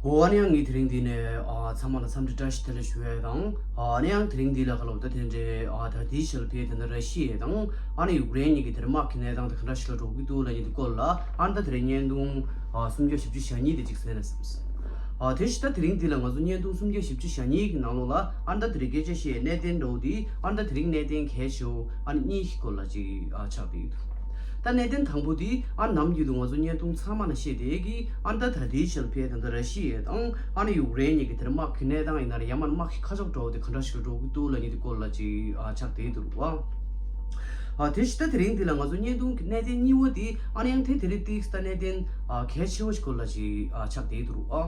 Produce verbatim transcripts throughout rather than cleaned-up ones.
འོ་ཨ་ནི་ཡང་ངས་དེ་རིང་འདི་ནས་ཨ་ཚང་མ་ལ་འཚམས་འདྲི་བཀྲ་ཤིས་བདེ་ལེགས་ཞུ་ཡས་དང་། ཨ་ནི་ཡང་དེ་རིང་འདི་ལ་ཁ་ལོ་ད་དེ་འདྲའི་ཨ་ད་ལྟའི་ཆར་ཕེ་དེ་འདྲ་ར་ཤི་ཡ་དང་ཨ་ནི་ཡུཀ་རེན་གཉིས་ཀྱི་དེར་དམག་གི་གནས་སྟངས་དེ་ག་འདྲ་ཞིག་ལ་འགྲོ་གི་འདུག་ལབ་ཡས་དེ་སྐོར་ལ་ཨ་ནི་ད་དེ་རིང་བརྙན་ཐུང་ཨ་སུམ་བརྒྱ་བཞི་བཅུ་ཞེ་གཉིས་དེ་ཅིག་གསན་ན་བསམས། ཨ་དེ་བཞིན་ད་དེ་རིང་འདི་ལ་ང་ཚོ་བརྙན་ཐུང་སུམ་བརྒྱ་བཞི་བཅུ་ཞེ་གཉིས་ཀྱི་ནང་ལོགས་ལ་ཨ་ནི་ད་དེ་རིང་སྐད་ཆ་བཤད་ཡས་གནད་དོན་འདྲ་བོ་དེ་ཨ་ནི་ད་དེ་རིང་གནད་དོན་གལ་ཆེ་བོ་ཨ་ནི་གཉིས་ཀྱི་སྐོར་ལ་ཅིག་ཨ་ཆགས་བསྡད་ཡོད། ད་གནད་དོན་དང་པོ་དེ་ཨ་ནམ་རྒྱུན་དུ་ང་ཚོ་བརྙན་ཐུང་ཚང་མ་ལ་བཤད་བསྡད་ཀྱི་ཨ་ད་ད་ལྟའི་ཆར་ཕེ་ད་ལྟ་ར་ཤི་ཡ་དང་ཨ་ནི་ཡུཀ་རེན་གཉིས་ཀྱི་དེར་དམག་གི་གནས་སྟངས་ཡིན་ན་རེད། ཡང་མིན་ན་དམག་གི་ཁ་ཕྱོགས་འདྲ་བོ་དེ་ག་འདྲ་ཞིག་འགྲོ་གི་འདུག་ལབ་མཁན་དེ་སྐོར་ལ་ཅིག་ཨ་ཆགས་བསྡད་འདུག་རོ། ཨ་དེ་བཞིན་ད་དེ་རིང་འདི་ལ་ང་ཚོ་བརྙན་ཐུང་གི་གནད་དོན་གཉིས་པ་དེ་ཨ་ནི་ཡང་དེ་དེ་རིང་ཏིག་ད་གནད་དོན་ཨ་གལ་ཆེ་བོ་ཞིག་སྐོར་ལ་ཅིག་ཨ་ཆགས་བསྡད་འདུག་རོ། ཨ་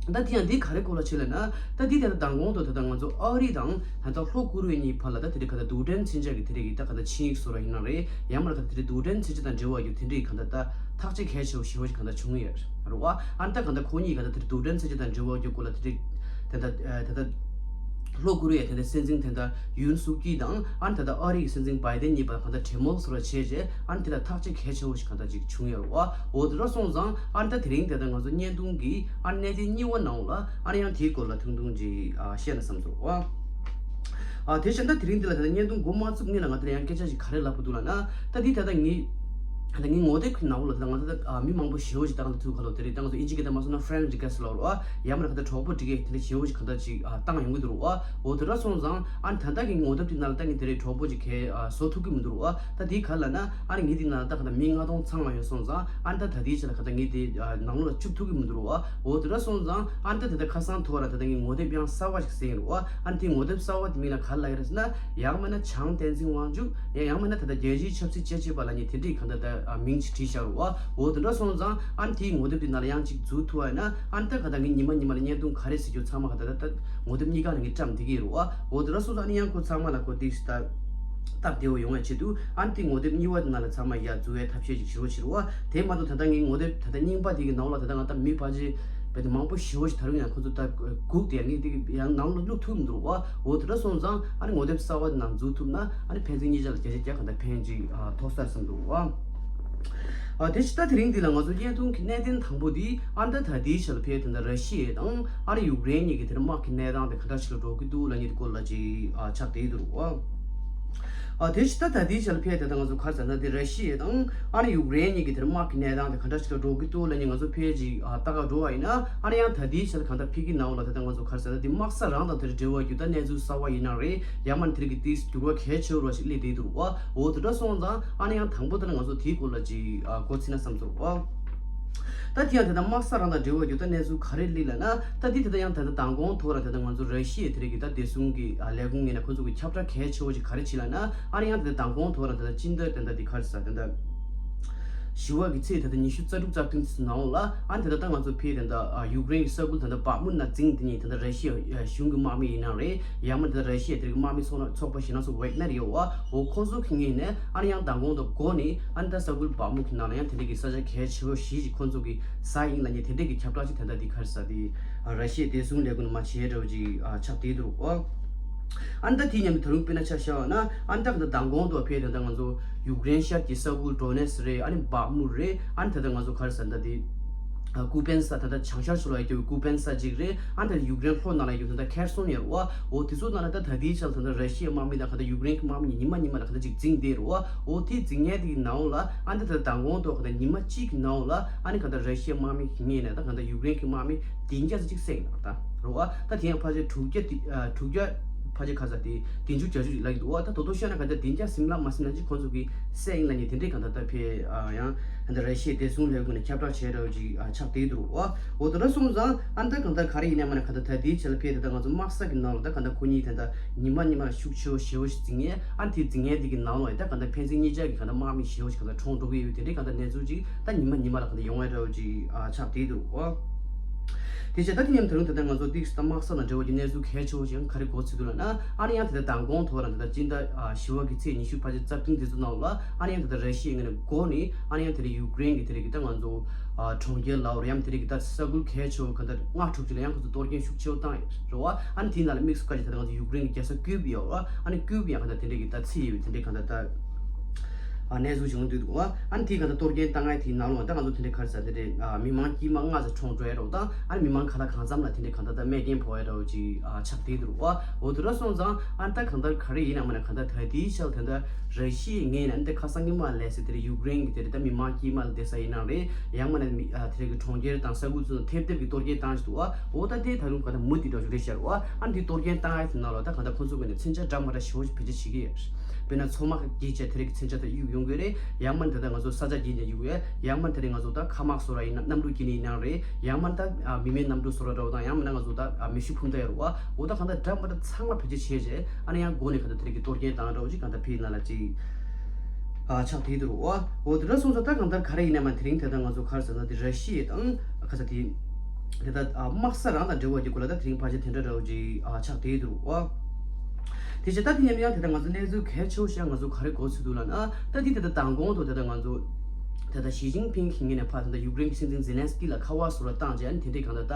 ད་དེ་ཡང་འདི་ག་རེ་སྐོར་ལ་ཆེ་ལབ་ན་ད་འདི་དེ་ད་མདང་དགོང་དུ་ད་ལྟ་ང་ཚོ་ཨ་རི་དང་ད་ལྟ་ལྷོ་ཀོ་རི་ཡ་གཉིས་བར་ལ་ད་དེ་རིང་ག་ད་རྡུལ་ཕྲན་མཚོན་ཆ་གི་དེ་རིང་གི་ད་ག་ད་ཆིངས་ཡིག་བཟོ་ར་ཡིན་ན་རེད། ཡང་མིན་ན་ག་ད་དེ་རིང་རྡུལ་ཕྲན་མཚོན་ཆ་དང་འབྲེལ་བ་ཡོད་དེ་འདྲའི་ག་ད་ད་ཐག་གཅོད་གལ་ཆེ་བོ་ཞེ་བོ་ཞིག་ག་ད་བྱུང་ཡོད་རེད་བ། ཨ་ནི་ད་ག་ད་ཁོ་གཉིས་ག་ད་དེ་རིང་རྡུལ་ཕྲན་མཚོན་ཆ་དང་འབྲེལ་བ་ཡོད་སྐོར་ལ་དེ་རིང་ད་ད་ད་ད་ལྷོ་ཀོ་རི་ཡ་དེ་ད་སྲིད་འཛིན་དེ་ད་ཡུན་སུག་ཡི་དང་ཨ་ནི་ད་ད་ཨ་རི་གི་སྲིད་འཛིན་བྷའི་ཏན་གཉིས་བར་ག་ད་གྲོས་མོལ་བཟོ་ར་བྱས་རྗེས་ཨ་ནི་དེ་ད་ཐག་གཅོད་གལ་ཆེ་བོ་ཞིག་ག་ད་ཅིག་བྱུང་ཡོད་རེད་བ། འོ་དེ་འདྲ་སོང་ཙང་ཨ་ནི་ད་དེ་རིང་དེ་ད་ང་ཚོ་བརྙན་ཐུང་གི་ཨ་ནི་གནད་དོན་གཉིས་པ་ནང་ལ་ཨ་ནི་ཡང་དེའི་སྐོར་ལ་ཐུང་ཐུང་ཅིག་ཨ་བཤད་ན་བསམ་སོང་བ། ཨ་དེ་བཞིན་ད་དེ་རིང་འདི་ལ་ད་ལྟ་བརྙན་ཐུང་འགོ་མ་བཙུགས་སྔོན་ལ་ང་ད་ལྟ་ཡང་སྐད་ཆ་ཞིག་ག་རེ་ལབ་དགོས་འདུག་ལབ་ན། ད་འདི་ད་ལྟ་ངའི་ད་ལྟ་ངའི་ངོ་དེབ་ཀྱི་ནང་ལོགས་ལ་ད་ལྟ་ང་ད་ལྟ་ཨ་མི་མང་པོ་ཞེ་པོ་ཞིག་ད་ལྟ་ཐུག་ག་ལོ། དེ་རིང་ད་ང་ཚོ་ཨིན་ཇི་སྐད་ཐོག་མ་སོང་ན་friend request་ལབ་རོ། ཨ་ཡང་མིན་ན་ད་ལྟ་གྲོགས་པོ་སྒྲིག་ཡས་དེ་འདྲ་ཞེ་པོ་ཞིག་ག་ད་ཅིག་ཨ་བཏང་ཡོང་གི་འདུག་རོ། ཨ་འོ་དེ་འདྲ་སོང་ཙང་ཨ་ད་ལྟ་གི་ངོ་དེབ་དེ་ནང་ལ་ད་ངས་དེ་རིང་གྲོགས་པོ་ཅིག་གས་ཨ་བཟོ་ཐུབ་ཀྱི་མི་འདུག་རོ། ཨ་ད་འདི་ག་ལབ་ན་ཨ་ནི་ངས་འདི་ནང་ལ་ད་ག་ད་མི་ལྔ་སྟོང་ཚང་མ་ཡོད་སོང་ཙང་ཨ་ད་ད་འདིའི་ཆ་ལ་ག་ད་ངས་དེ་ཨ་ནང་ལོགས་ལ་བཅུག་ཐུབ་ཀྱི་མི་འདུག་རོ། ཨ་འོ་དེ་འདྲ་སོང་ཙང་ཨ་ནི་ད་དེ་ད་ཁ་སང་ཐོག་ར་དེ་ད་ངས་ངོ་དེབ་ཡང་གསར་བ་ཞིག་བཟོས་ཡིན་རོ། ཨ་ནི་དེ་ངོ་དེབ་གསར་བ་དེ་མིང་ལ་ག་རེ་ལབ་ཡོད་ཟེར་ན། ཡང་མིན་ན་བྱང་བསྟན་འཛིན་དབང་ཕྱུག་ཡང་ཡང་མིན་ན་ད་ལྟ་རྒྱལ་སྤྱིའི་ཆབ་སྲིད་དཔྱད་ཞིབ་པ་ལབ་མཁན་དེ་འདྲའི་ག་ད་ད་ཨ་མིང་ཅིག་བྲིས་བཞག་རོ། ཨ་འོ་དེ་འདྲ་སོང་ཙང་ཨ་ནི་དེའི་ངོ་དེབ་དེ་ནང་ལ་ཡང་ཅིག་འཛུལ་ཐུབ་པ་ཡིན་ན་ཨ་ནི་ད་ག་ད་ངས་ཉི་མ་ཉི་མ་ལ་བརྙན་ཐུང་ག་རེ་གཟིགས་རྒྱུ་ཚང་མ་ག་ད་ད་ད་ངོ་དེབ་གཉིས་ཀ་ལ་ངས་བཀྲམ་བསྡད་ཀྱི་ཡོད་རོ། ཨ་འོ་དེ་འདྲ་སོང་ཙང་ཨ་ནི་ཡང་ཁོ་ཚང་མ་ལ་ཁོ་ཏིག་ད་སྟབས་བདེ་བོ་ཡོང་བའི་ཆེད་དུ་ཨ་ནི་དེ་ངོ་དེབ་གཉིས་པ་དེ་ནང་ལ་ཚང་མ་ཡར་འཛུལ་བའི་ཐབས་ཤེས་ཅིག་ཞུ་རོགས་བྱེད་རོགས། དེ་མ་གཏོགས་ད་ལྟ་ངའི་ངོ་དེབ་ད་ལྟ་རྙིང་པ་དེ་གི་ནང་ལ་ད་ལྟ་ང་ད་མི་ཕལ་ཆེར་བས་དེ་མང་པོ་ཞེ་པོ་ཞིག་ད་རུང་ཡང་ཁོ་ཚོ་ད་སྒུག་དེ་ངས་དེ་གི་ཡང་ནང་ལ་བླུག་ཐུབ་མི་འདུག་རོ། འོ་དེ་འདྲ་སོང་ཙང་ཨ་ནི་ངོ་དེབ་གསར་བ་དེ་ནང་འཛུལ་ཐུབ་ན་ཨ་ནི་ཕན་ཚུན་གཉིས་ཆ་ལ་བརྒྱ་ཆ་བརྒྱ་ག་ད་ཕན་ཅིག་ཐོགས་ས་རེད་བསམ་འདུག་རོ། ཨ་དེ་ཕྱི་ད་དེ་རིང་འདི་ལ་ང་ཚོ་བརྙན་ཐུང་གི་གནད་དོན་དང་པོ་འདི་ཨ་ནི་ད་ད་ལྟའི་ཆ་ལ་ཕེ་དེ་འདྲ་ར་ཤི་ཡ་དང་ཨ་ནི་ཡུཀ་རེན་གཉིས་ཀྱི་དེར་དམག་གི་གནས་སྟངས་དེ་ག་འདྲ་ཞིག་ལ་འགྲོ་གི་འདུག་ལབ་མཁན་དེ་སྐོར་ལ་ཅིག་ཨ་ཆགས་བསྡད་འདུག་རོ། ཨ་དེ་ཕྱི་ད་ད་ལྟའི་ཆ་ལ་ཕེ་དེ་ད་ང་ཚོ་ག་རེ་ཟེར་ན་དེ་ར་ཤི་ཡ་དང་ཨ་ནི་ཡུཀ་རེན་གཉིས་ཀྱི་དེར་དམག་གི་གནས་སྟངས་དེ་ག་འདྲ་ཞིག་ལ་འགྲོ་གི་འདུག་ལབ་མཁན་ང་ཚོ་ཕེ་ཅིག་ཨ་ལྟ་ག་འགྲོ་བ་ཡིན་ན་ཨ་ནི་ཡང་ད་ལྟའི་ཆ་ལ་གང་ལྟར་ཕེ་གི་ནང་ལ་ད་ལྟ་ང་ཚོ་ག་རེ་ཟེར་ན་དེ་དམག་ས་རང་དང་དེར་འབྲེལ་བ་ཡོད་ད་གནས་ཚུལ་གསར་བ་ཡིན་ན་རེད། ཡང་མིན་དེ་རིང་གི་དེའི་འགྱུར་བ་གལ་ཆེ་བོ་ཞིག་སླེབས་བསྡད་འདུག་རོ། འོ་དེ་འདྲ་སོང་ཙང་ཨ་ནི་ཡང་དང་པོ་དེ་ལ་ང་ཚོ་དེའི་སྐོར་ལ་ཅིག་ཨ་མགོ་ཚིག་ན་བསམ་ཚོར་རོ། ད་དེ་ཡང་དེ་དང་དམག་ས་རང་དང་འབྲེལ་བ་ཡོད་ད་གནས་ཚུལ་ག་རེ་སླེབས་ལབ་ན། ད་དེ་དེ་དང་ཡང་དེ་དང་མདང་དགོང་ཐོག་ར་དེ་དང་ང་ཚོ་ར་ཤི་ཡའི་དེ་རིང་གི་ད་བདེ་སྲུང་གི་ཨ་ལས་ཁུངས་ངོས་ནས་ཁོ་ཚོ་གི་ཁྱབ་བསྒྲགས་གལ་ཆེ་བོ་ཞིག་ག་རེ་བྱས་ལབ་ན། ཨ་ནི་ཡང་དེ་དང་མདང་དགོང་ཐོག་ར་དེ་དང་སྤྱི་ཟླ་དེ་འདྲ་དེ་ག་རེ་ཟེར་དེ་འདྲ། བཞི་པ་གི་ཚེས་ད་ལྟ་ཉི་ཤུ་རྩ་དྲུག་རྩ་བདུན་ཙམ་ནང་ལ་ཨ་ནི་ད་ལྟ་ད་ང་ཚོ་ཕེ་དེ་འདྲ་ཨ་ཡུཀ་རེན་གྱི་ས་ཁུལ་ད་ལྟ་བག་མུ་ན་འཛིང་དེ་ཉིད་ད་ལྟ་ར་ཤི་ཡ་གཞུང་གི་དམག་མི་ཡིན་ན་རེད། ཡང་མིན་ད་ལྟ་ར་ཤི་ཡ་དེ་རིང་གི་དམག་མི་ཚོགས་ཚོགས་པ་ཞིག་ན་སོ་ཝེག་ནར་ཡོད་བ། འོ་ཁོང་ཚོ་གི་ངོས་ནས་ཨ་ནི་ཡང་མདང་དགོང་དང་འགོ་ནས་ཨ་ནི་ད་ས་ཁུལ་བག་མུ་གི་ནང་ལ་ཡང་དེ་འདྲ་གི་ས་ཆ་གལ་ཆེ་བོ་ཞིག་ཅིག་ཁོང་ཚོ་གི་ས་ཡིན་ལབ་ནས་དེ་འདྲ་གི་ཁྱབ་བསྒྲགས་ཅིག་ད་ལྟ་དེ་ག་རེ་ཟེར་དེ་ར་ཤི་ཡའི་བདེ་སྲུང་ལས་ཁུངས་ནས་མར་བྱས་འདྲ་བོ་ཅིག་ཨ་ཆགས་བསྡད་འདུག་ཨ་ནི་ད་དེ་མཉམ་དུ་ད་རུང་དཔེར་ན་ཆ་བཞག་པ་ན་ཨ་ནི་ད་ག་ད་མདང་དགོང་དང་ཕེ་དེ་འདྲ་ང་ཚོ་ཡུཀ་རེན་ཤར་གྱི་ས་ཁུལ་ཌོ་ནེ་སི་རེད། ཨ་ནི་བག་མུ་རེད། ཨ་ནི་ད་ལྟ་ང་ཚོ་ག་རེ་ཟེར་ད་དེ། ཨ་ཀུ་པན་ས་ད་ལྟ་བྱང་ཤར་ཕྱོགས་ལ་ཡོད་པའི་ཀུ་པན་ས་གཅིག་རེད། ཨ་ནི་ད་ལྟ་ཡུཀ་རེན་ལྷོ་ནང་ལ་ཡོད་ད་ལྟ་ཁེར་སོན་ཡོད་རེད་བ། འོ་དེ་ཚོ་ནང་ལ་ད་ད་ལྟའི་ཆར་ད་ལྟ་ར་ཤི་ཡའི་དམག་མི་དང་ག་ད་ཡུཀ་རེན་གྱི་དམག་མི་གཉིས་ཉི་མ་ཉི་མ་ལ་ག་ད་ཅིག་འཛིང་བསྡད་རེད་བ། འོ་དེ་འཛིང་མཁན་དེ་གི་ནང་ལ་ཨ་ནི་ད་ད་མདང་དགོང་ཐོག་ག་ད་ཉི་མ་གཅིག་གི་ནང་ལ་ཨ་ནི་ག་ད་ར་ཤི་ཡའི་དམག་མི་གཉིས་ནས་ད་ག་ད་ཡུཀ་རེན་གྱི་དམག་མི་བདུན་བརྒྱ་ཙམ་ཅིག་བསད་ཡིན་ད་རེད་བ། ད་དེ་ཡང་ཕལ་ཆེར་དྲུག་བརྒྱ་དེ་ཨ་དྲུག་བརྒྱ་ཕལ་ཆེར་ག་ས་དེ་བདུན་ཅུ་བརྒྱད་ཅུ་ཅིག་ལབ་ཀྱི་འདུག་བ། ད་དོ་དོ་བཤད་ན་ག་ད་བདུན་བརྒྱ་ཟིན་ལ་མ་ཟིན་ལ་ཅིག་ཁོང་ཚོ་གི་བསད་ཡིན་ལབ་ནས་དེ་འདྲའི་ག་ད་ད་ཕེ་ཨ་ཡང་ད་ར་ཤི་ཡའི་བདེ་སྲུང་ལས་ཁུངས་ནས་ཁྱབ་བསྒྲགས་བྱས་འདྲ་བོ་ཅིག་ཨ་ཆགས་བསྡད་འདུག་བ། འོ་དེ་འདྲ་སོང་ཙང་ཨ་ནི་ད་གང་ལྟར་ག་རེ་ཡིན་ན་མ་ན་ག་ད་ད་དེའི་ཆ་ལ་ཕེ་ད་ད་ང་ཚོ་དམག་ས་གི་ནང་ལ་ད་ག་ད་ཁོ་གཉིས་ད་ད་ཉི་མ་ཉི་མ་ལ་ཤུགས་ཆེ་བོ་ཞེ་བོ་ཞིག་འཛིང་ཡས། ཨ་ནི་དེ་འཛིང་ཡས་དེ་གི་ནང་ལོགས་ཡ་ད་ག་ད་ཕན་ཚུན་གཉིས་ཆ་གི་ག་ད་དམག་མི་ཞེ་བོ་ཞིག་ག་ད་གྲོངས་འགྲོ་གི་ཡོད་དེ་འདྲའི་ག་ད་གནས་ཚུལ་ཅིག་ད་ཉི་མ་ཉི་མ་ལ་ག་ད་ཡོང་ཡས་འདྲ་བོ་ཅིག་ཨ་ཆགས་བསྡད་འདུག་བ། དེ་བྱས་ད་དེ་མཉམ་དུ་ད་རུང་ད་ལྟ་ང་ཚོ་ཏིག་ད་དམག་ས་དང་འབྲེལ་བ་གྱི་གནས་ཚུལ་གལ་ཆེ་བོ་ཞིག་ག་རེ་གོ་ཚུལ་འདུག་ལབ་ན། ཨ་ནི་ཡང་ད་ལྟ་མདང་དགོང་ཐོག་རང་ད་ལྟ་སྤྱི་ཟླ་ཨ་བཞི་པ་གི་ཚེས་ཉི་ཤུ་ཕལ་ཆེར་རྩ་བདུན་དེ་ཚོ་ནང་ལ་ཨ་ནི་ཡང་ད་ལྟ་ར་ཤི་ཡའི་ངོས་ནས་འགོ་ནས་ཨ་ནི་ཡང་དེ་རིང་ཡུཀ་རེན་གྱི་དེ་རིང་གི་ད་ང་ཚོ་ཨ་གྲོང་ཁྱེར་ལའོ་རེད། ཡང་དེ་རིང་གི་ད་ས་ཁུལ་གལ་ཆེ་བོ་ག་ད་ལྔ་དྲུག་ཅིག་ལ་ཡང་ཁོ་ཚོ་གཏོར་སྐྱོན་ཤུགས་ཆེ་བོ་བཏང་ཡོད་རེད་བ། ཨ་ནི་དེའི་ནང་ལ་དམིགས་སུ་བཀར་ཅིག་ད་ལྟ་ང་ཚོ་ཡུཀ་རེན་གྱི་རྒྱལ་ས་ཀིབ་ཡོད་རེད་བ། ཨ་ནི་ཀིབ་ཡང་ག་ད་དེ་རིང་གི་ད་ཚིག་ཡོད་དེ་རིང་ག་ད་ད། གནས་ཚུལ་བྱུང་འདུག་འདུག་ཨ་ནི་དེ་ག་ད་གཏོར་སྐྱོན་བཏང་ཡ་དེའི་ནང་ལོགས་ད་ང་ཚོ་དེ་འདྲའི་ག་རེ་ཟེར་དེ་འདྲའི་མི་མང་དཀྱུས་མ་ལྔ་ཙམ་གྲོངས་འགྲོ་ཡ་འདྲ་བོ་དང་ཨ་ནི་མི་མང་ག་ལ་གང་འཚམ་ལ་དེ་འདྲའི་ག་ད་ད་རྨས་སྐྱོན་ཕོག་ཡ་འདྲ་བོ་ཅིག་ཆགས་བསྡད་འདུག་ཨ་འོ་དེ་འདྲ་སོང་ཙང་ཨ་ནི་ད་གང་ལྟར་ག་རེ་ཡིན་ནའང་མ་ནས་གང་ལྟར་ད་ལྟའི་ཆར་དེ་འདྲ་ར་ཤི་ཡའི་ངོས་ནས་འདི་ཁ་སང་ཉི་མ་ལས་ཟེར་དེ་འདྲའི་ཡུཀ་རེན་གྱི་དེ་འདྲའི་ད་མི་མང་དཀྱུས་མ་ལ་བསྡད་ས་ཡིན་ནའང་རེད། ཡང་མ་ནས་མི་ཨ་དེ་རིགས་ཀྱི་གྲོང་ཁྱེར་དང་ས་ཁུལ་ཚོ་ཐེབས་ཐེབས་ཀྱི་གཏོར་སྐྱོན་བཏང་བཞིན་འདུག་བ། འོ་ད་དེ་ད་རུང་ག་ད་མུ་མཐུད་འགྲོ་བཞིན་རེད་ཤག་བ། ཨ་ནི་དེ་གཏོར་སྐྱོན་བཏང་ཡ་དེ་ནང་ལ་ད་ག་ད་ཁོང་ཚོ་གི་ནས་མཚོན་ཆ་འདྲ་མ་འདྲ་ཞེ་པོ་ཅིག་བེད་སྤྱོད་བྱེད་ཀྱི་ཡོད། དཔེར་ན་མཚོ་དམག་གི་བརྒྱུད་བྱས་དེ་རིགས་ཀྱི་མཚོན་ཆ་དེ་གཡུག་ཡོང་གི་རེད། ཡང་མ་ནས་ད་ལྟ་ང་ཚོ་ས་ཆ་བརྒྱུད་ནས་གཡུག་ཡོད། ཡང་མ་ནས་དེ་རིང་ང་ཚོ་ད་མཁའ་དམག་བཟོ་ར་ཡིན་ན་གནམ་གྲུ་བརྒྱུད་ནས་ཡིན་ནའང་རེད། ཡང་མ་ནས་ད་མི་མེད་གནམ་གྲུ་བཟོ་ར་འདྲ་བོ་དང་ཡང་མིན་ན་ང་ཚོ་ད་མེ་ཤུགས་འཕུར་མདའ་ཡོད་རེད་བ། འོ་ད་གང་ལྟར་འདྲ་མ་འདྲ་ཚང་མ་བེད་སྤྱོད་བྱས་རྗེས་ཨ་ནི་ཡང་སྒོ་ནས་ག་ད་དེ་རིགས་ཀྱི་གཏོར་སྐྱོན་བཏང་འདྲ་བོ་ཅིག་གང་ལྟར་ཕི་ནང་ལ་ཅིག་ཨ་ཆགས་བསྡད་འདུག་རེད་བ། འོ་དེ་འདྲ་སོང་ཙང་ད་གང་ལྟར་ག་རེ་ཡིན་ན་མ་དེ་རིང་དེ་ལྟར་ང་ཚོ་ག་རེ་ཟེར་ན་དེ་ར་ཤི་ཡ་དང་ག་ས་དེ་དེ་ལྟར་ཨ་དམག་ས་རང་དང་འབྲེལ་བ་ཅིག་སྐོར་ལ་ད་དེ་རིང་ཕལ་ཆེར་དེ་འདྲ་འདྲ་བོ་ཅིག་ཨ་ཆགས་བསྡད་འདུག་རེད་བ། དེ་བྱས་ད་དེ་ཡིན་ན་ཡང་དེ་ལྟར་ང་ཚོ་གནས་ཚུལ་གལ་ཆེ་བོ་ཞིག་ང་ཚོ་ག་རེ་གོ་ཚུལ་འདུག་ལབ་ན་ད་དེ་དེ་ལྟར་མདང་དགོང་དུ་དེ་ལྟར་ང་ཚོ་དེ་ལྟར་ཞི་ཅིན་ཕིང་གི་ངོས་ནས་ཕར་དེ་ལྟར་ཡུཀ་རེན་གྱི་སྲིད་འཛིན་ཛེ་ལན་སི་ཀི་ལ་ཁ་པར་སོགས་ལ་བཏང་རྗེས་ཨ་ནི་དེ་འདྲའི་གང་ལྟར་ད་